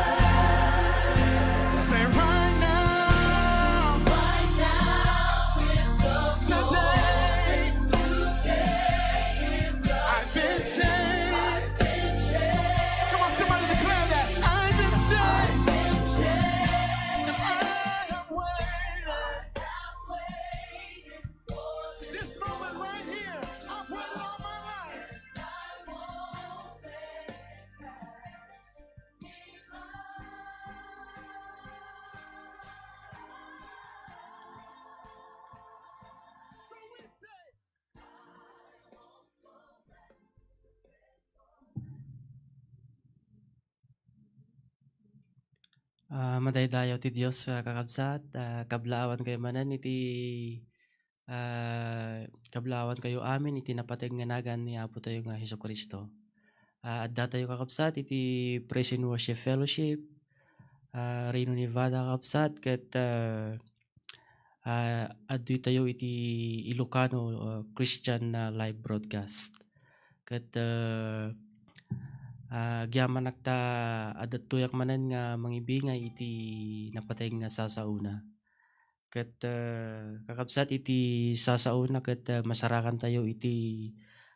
Say right now. Right now it's over. Today. Today is over. I've been changed. I've been changed. Come on, somebody declare that. I've been changed. I've been changed. And I have waited. I have waited for this moment right here. I've waited all my life. Ah, madaydayaw ti Dios, ah, kakabsat, ah, kablaawan kayo manen iti, ah, kablaawan kayo amin iti napateg nga nagan ni Apo tayo nga Jesu-Cristo. Ah, adda tayo kakabsat iti Praise and Worship Fellowship, ah, Reno, Nevada, kakabsat, ket, ah, ah, adtoy tayo iti Ilocano, ah, Christian, ah, live broadcast. Ket, ah, ah, agyamanak ta adattoyak manen nga mangibingay iti napateg nga sasaona. Ket, ah, kakabsat, iti sasaona ket, ah, masarakan tayo iti,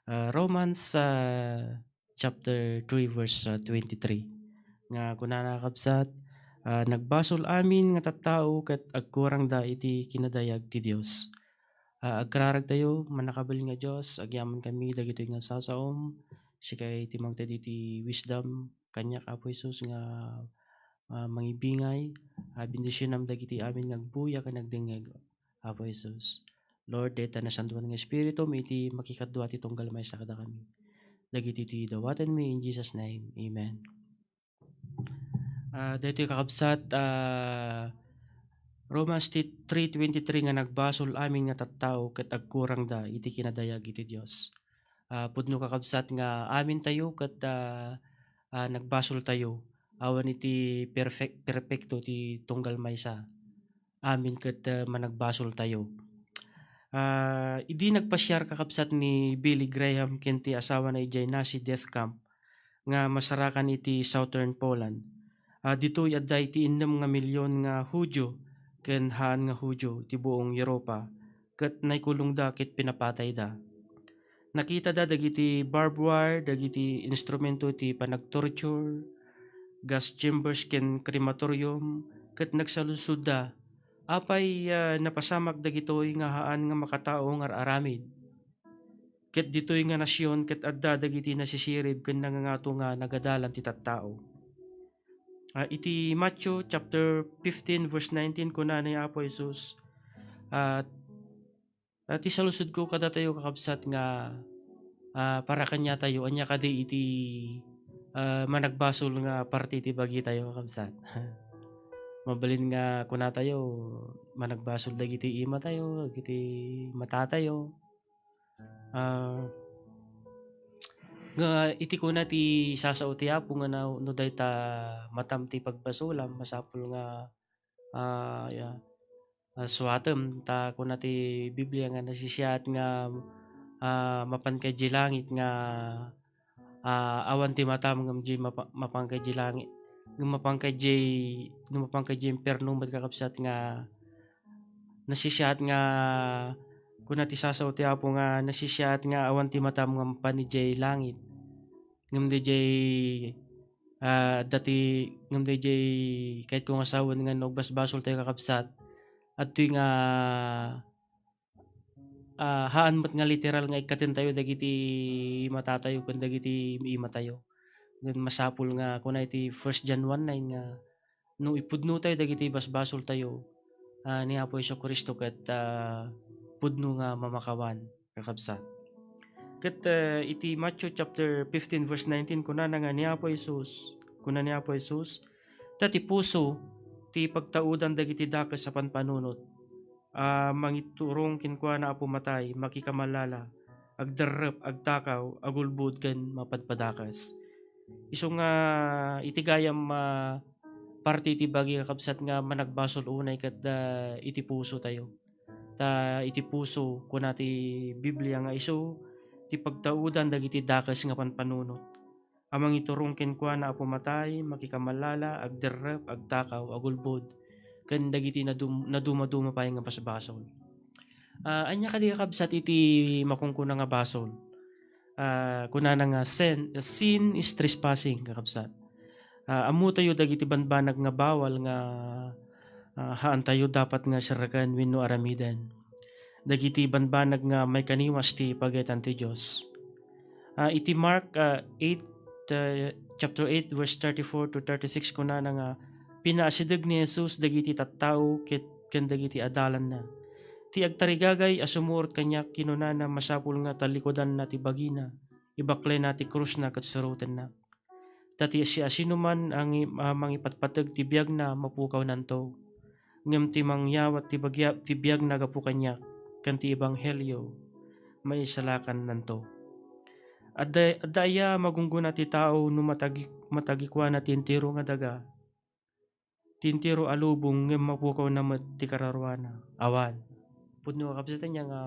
ah, Romans, ah, chapter three, verse, ah, twenty-three, nga kunana, kakabsat, ah, "Nagbasol amin nga tattao ket agkurangda iti kinadayag ti Dios." Ah, agraragtayo, mannakabalin nga Dios, agyamankami dagitoy nga sasaom, sika iti mangted iti wisdom kaniak, Apo Jesus, nga, ah, mangibingay, ah, bendisionam dagiti amin nga agbuya ken agdengngeg, Apo Jesus. Lord, dayta nasantoan nga Espiritum iti makikadua ti tunggal maysa kadakami. Dagiti ti dawatenmi in Jesus' name. Amen. Ah, daytoy kakabsat, ah, Romans ti three twenty-three nga nagbasol amin nga tattao ket agkurangda iti kinadayag iti Dios. Ah, pudno kakabsat nga amintayo ket, ah, ah, nagbasoltayo. Awan iti perfect, perpekto ti tunggal maysa. Amin ket, ah, managbasoltayo. Ah, idi nagpasiar kakabsat ni Billy Graham ken ti asawana idiay Nazi death camp nga masarakan iti Southern Poland, ah, ditoy adda iti innem nga milyon nga Hudio ken haan nga Hudio iti buong Europa, ket naikulongda ket pinapatayda. Nakitada dagiti barbed wire, dagiti instrumento ti panagtorture, gas chambers ken crematorium, ket nagsaludsodda, "Apay, ah, napasamak dagitoy nga haan nga makatao nga ar-aramid?" Ket ditoy nga nasion ket adda dagiti nasisirib ken nangangato nga nagadalan ti tattao. Ah, iti Matthew chapter fifteen verse nineteen, kuna ni Apo Jesus, ah, ah, ti saludsodko kadatayo, kakabsat, nga, ah, para kaniatayo, ania kadi iti, ah, managbasol nga parte ti bagitayo, kakabsat? Mabalin nga kunatayo, managbasol dagiti imatayo, dagiti matatayo. Ah, nga iti kuna ti sasao ti Apo nga na, no dayta matam ti pagbasolam, masapul nga, ah, ya, ah, suatem. Ta kuna ti Biblia nga nasisiaat nga, ah, mapanka idiay langit nga, ah, awan ti matam ngem diay mapa-, mapanka idiay langit, ngem mapanka idiay, no mapanka idiay impierno met, kakabsat, nga nasisiaat nga, kuna ti sasao ti Apo nga nasisiaat nga awan ti matam nga mapan idiay langit. Ngem daydiay, ah, adda ti, ngem daydiay kayatko nga sawen nga no agbasbasoltayo, kakabsat, adtoy nga, ah, haan met nga literal nga ikkatentayo dagiti matatayo ken dagiti imatayo. Ngem masapul nga kuna iti First John one nine nga no ipudnotayo dagiti basbasoltayo, ah, ni Apo Jesu-Cristo ket, ah, pudno nga mamakawan, kakabsat. Ket, ah, iti Matthew chapter fifteen verse nineteen, kunana nga ni Apo Jesus, kuna ni Apo Jesus, "Ta ti puso ti pagtaudan dagiti dakes a panpanunot, a mangiturong kenkuana a pumatay, makikamallala, agderrep, agtakaw, agulbod, ken mapadpadakes." Isu nga iti gayam a parte iti bagi, kakabsat, nga managbasol unay ket, ah, iti pusotayo. Ta iti puso, kuna ti Biblia, nga isu ti pagtaudan dagiti dakes nga panpanunot a mangiturong kenkuana a pumatay, makikamallala, agderrep, agtakaw, agulbod, ken dagiti nadum-, nadumaduma pay nga basbasol. Ah, ania kadi, kakabsat, iti makunkuna nga basol? Ah, kunana nga, "Sin, sin is trespassing," kakabsat. Ah, ammotayo dagiti banbanag nga bawal nga, ah, haantayo dapat nga serreken wenno aramiden. Dagiti banbanag nga maikaniwas ti pagayatan ti Dios. Ah, iti Mark, ah, eight, ah, chapter eight, verse thirty-four to thirty-six, kunana nga, "Pinaasideg ni Jesus dagiti tattao ket ken dagiti adalanna. Ti agtarigagay a sumurot kaniak, kinunana, masapul nga talikudanna ti bagina, ibaklena ti krusna ket surotennak. Ta ti siasinoman a ngi-, a mangipatpateg ti biagna, mapukawnanto. Ngem ti mangyawat ti bagya-, ti biagna gapu kaniak ken ti ebanghelio, maisalakannanto." Adda, adda aya magunggona ti tao no matagi-, matagikuana ti entero nga daga, ti entero a lubong, ngem mapukawna met ti kararuana? Awan. Pudno, kakabsat, ania nga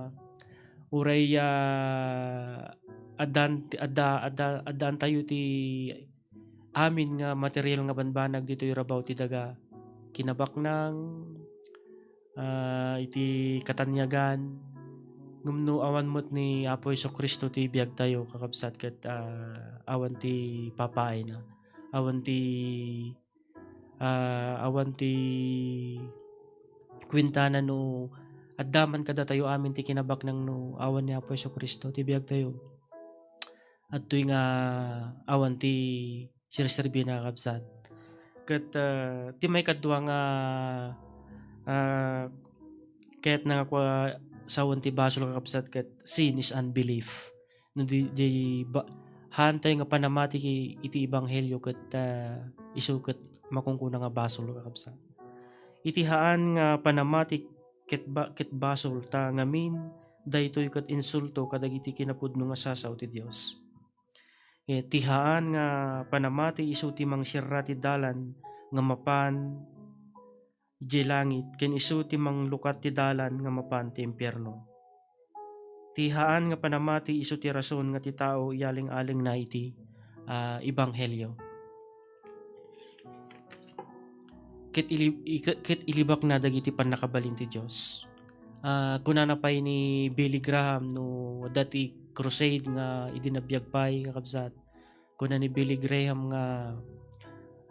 uray, ah, addan-, adda, adda, addaantayo ti amin nga material nga banbanag ditoy rabaw ti daga, kinabaknang, ah, iti kataniagan, ngem no awan met ni Apo Jesu-Cristo ti biagtayo, kakabsat, ket, ah, awan ti papaayna, awan ti, ah, awan ti kuentana no adda man kadatayo amin ti kinabaknang no awan ni Apo Jesu-Cristo ti biagtayo. Adtoy nga awan ti serserbina, kakabsat. Ket, ah, ti maikadua nga, ah, kayatna nga kua-, sawen ti basol, kakabsat, ket sin is unbelief. No di, di ba, haantayo nga panamati ki-, iti ebanghelio ket, ah, isu ket makunkuna nga basol, kakabsat. Iti haan nga panamati ket ba-, ket basol ta ngamin, daytoy ket insulto kadagiti kinapudno nga sasao ti Dios. Eh, ti haan nga panamati isu ti mangserra ti dalan nga mapan idiay langit, ken isu ti manglukat ti dalan nga mapan ti impierno. Ti haan nga panamati isu ti rason nga ti tao iyaling-alingna iti, ah, ebanghelio. Ket ili-, ika-, ket ilibakna dagiti pannakabalin ti Dios. Ah, kunana pay ni Billy Graham no adda ti crusade nga idi nabiag pay, kakabsat. Kuna ni Billy Graham nga,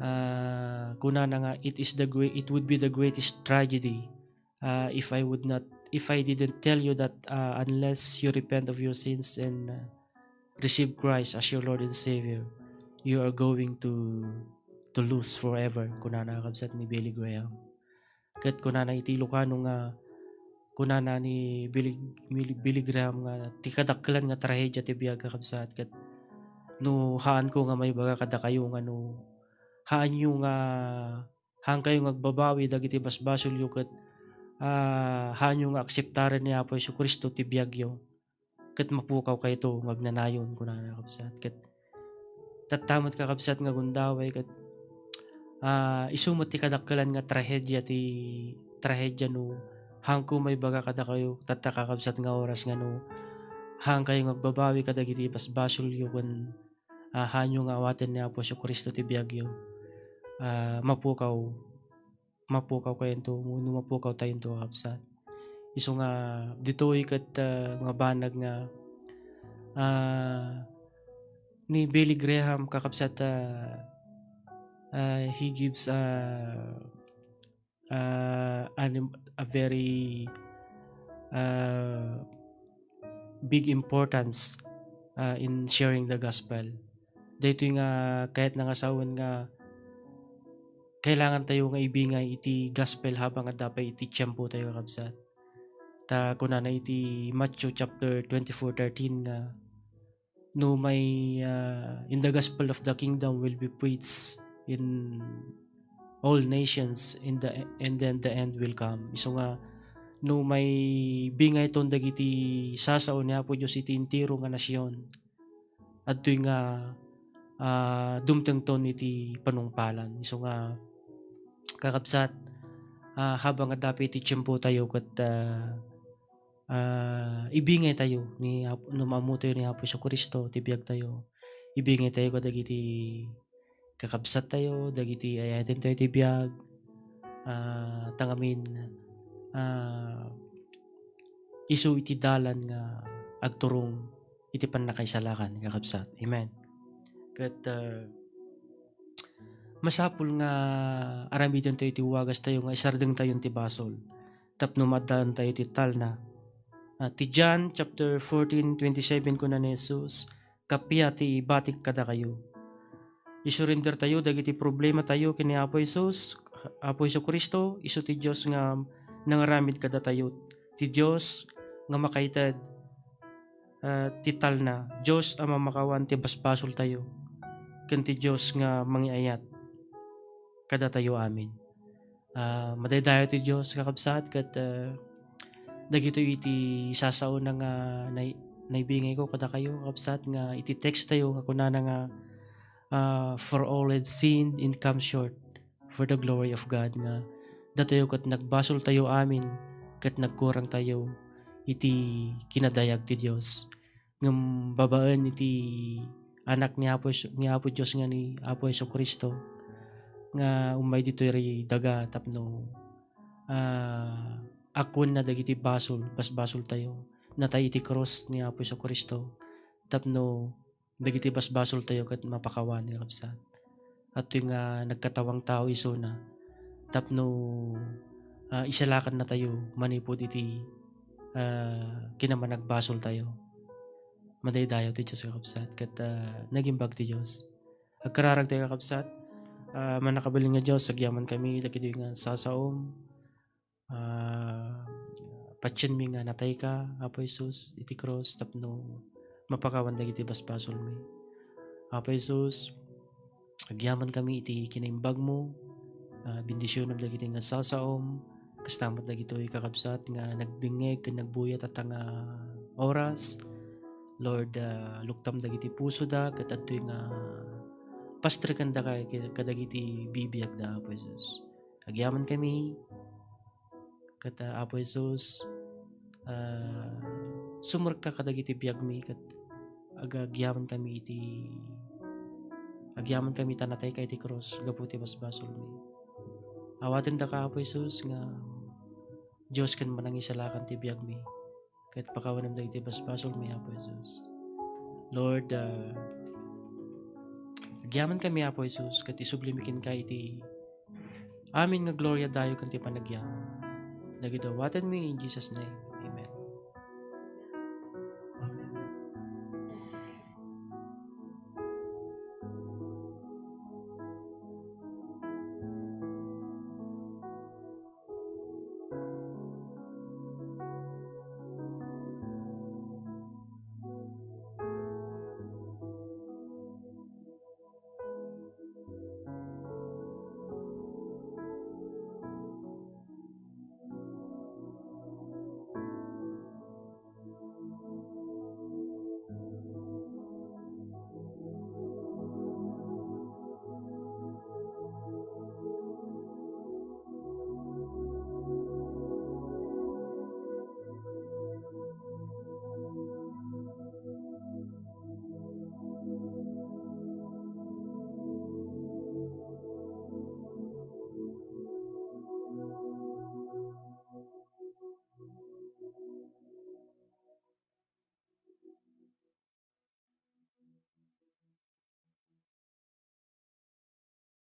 ah, kunana nga, "It is the great, it would be the greatest tragedy, ah, if I would not, if I didn't tell you that, ah, unless you repent of your sins and, ah, receive Christ as your Lord and Savior, you are going to, to lose forever," kunana, kabsat, ni Billy Graham. Ket kunana iti Ilocano nga, kunana ni Billy, Billy, Billy Graham nga, "Ti kadakkelan nga trahedia ti biag, kakabsat, ket no haanko nga maibaga kadakayo nga no haanyo nga, haankayo nga agbabawi dagiti basbasolyo ket, ah, haanyo nga akseptaren ni Apo Jesu-Cristo ti biagyo, ket mapukawkayto nga agnanayon," kunana, kakabsat. Ket tatta met, kakabsat, nga gundaway ket, ah, isu met ti kadakkelan nga trahedia ti, trahedia no haanko maibaga kadakayo tatta, kakabsat, nga oras nga no haankayo nga agbabawi kadagiti basbasolyo ken, ah, haanyo nga awaten ni Apo Jesu-Cristo ti biagyo. Ah, mapukaw, mapukawkayonto, wenno mapukawtayonto, kakabsat. Isu nga ditoy ket, ah, nga banag nga, ah, ni Billy Graham, kakabsat, ah, ah, he gives, ah, ah, an, a very, ah, big importance, ah, in sharing the gospel. Daytoy nga kayatna nga sawen nga kailangan tayo nga ibingay iti gospel habang adda pay iti tiempo tayo, kakabsat. Ta kunana iti Matthew chapter twenty-four thirteen nga, "No may, ah, in the gospel of the kingdom will be preached in all nations, in the, and then the end will come." Isu nga, no may bingayton dagiti sasao ni Apo Dios iti entero nga nasion, adtoy nga, ah, dumtengton iti panungpalan. Isu nga, kakabsat, ah, habang adda pay iti tiempo tayo ket, ah, ah, ibingay tayo ni Ap-, no maammo tayo ni Apo Jesu-Cristo ti biag tayo, ibingay tayo kadagiti kakabsat tayo, dagiti ay-ayaten tayo ti biag, ah, ta ngamin, ah, isu iti dalan nga agturong iti pannakaisalakan, kakabsat. Amen. Ket, ah, masapul nga aramiden tayo ti wagas tayo nga isardeng tayon ti basol tapno maaddaen tayo ti talna. Ah, ti John chapter fourteen twenty-seven, kuna ni Jesus, "Kappia ti ibatik kadakayo." Isurrender tayo dagiti problema tayo ken ni Apo Jesus, Apo Jesu-Cristo, isu ti Dios nga nangaramid kadatayo, ti Dios nga makaited, ah, ti talna, Dios a mamakawan ti basbasol tayo, ken ti Dios nga mangiayat kadatayo amin. Ah, madaydayaw ti Dios, kakabsat, ket, ah, dagitoy iti sasaona nga nay-, naibingayko kadakayo, kakabsat, nga iti text tayo nga kunana nga, ah, "For all have sinned and come short for the glory of God," nga datayo ket nagbasol tayo amin ket nagkurang tayo iti kinadayag ti Dios. Ngem babaen iti Anak ni Apo Jesu-, ni Apo Dios nga ni Apo Jesu-Cristo, nga ummay ditoy daga tapno, ah, akuenna dagiti basol, basbasol tayo. Natay iti krus ni Apo Jesu-Cristo tapno dagiti basbasol tayo ket mapakawan, kakabsat. Adtoy nga nagkatawang tao isuna tapno, ah, isalakanna tayo manipud iti, ah, kinamanagbasol tayo. Madaydayaw ti Dios, kakabsat, ket, ah, nagimbag ti Dios. Agkararag tayo, kakabsat. Ah, mannakabalin nga Dios, agyaman kami dagitoy nga sasaom. Ah, patienmi nga natayka, Apo Jesus, iti krus tapno mapakawan dagiti basbasolmi. Apo Jesus, agyaman kami iti kinaimbagmo. Ah, bendisionam dagitoy nga sasaom. Kasta met dagitoy, kakabsat, nga nagdengngeg ken nagbuya tatta nga oras. Lord, ah, luktam dagiti pusoda ket adtoy nga pastrekendaka kadagiti bibiagda, Apo Jesus. Agyaman kami ket, ah, Apo Jesus, ah, sumrekka kadagiti biagmi ket agagyaman kami iti agyaman kami ta natayka iti krus gapu ti basbasolmi. Awatendaka, Apo Jesus, nga Dios ken manangisalakan ti biagmi ket pakawanem dagiti basbasolmi, Apo Jesus. Lord, ah, agyaman kami, Apo Jesus, ket isublimi kenka iti amin nga gloria, dayo ken ti panagyaman. Dagitoy awatenmi in Jesus' name.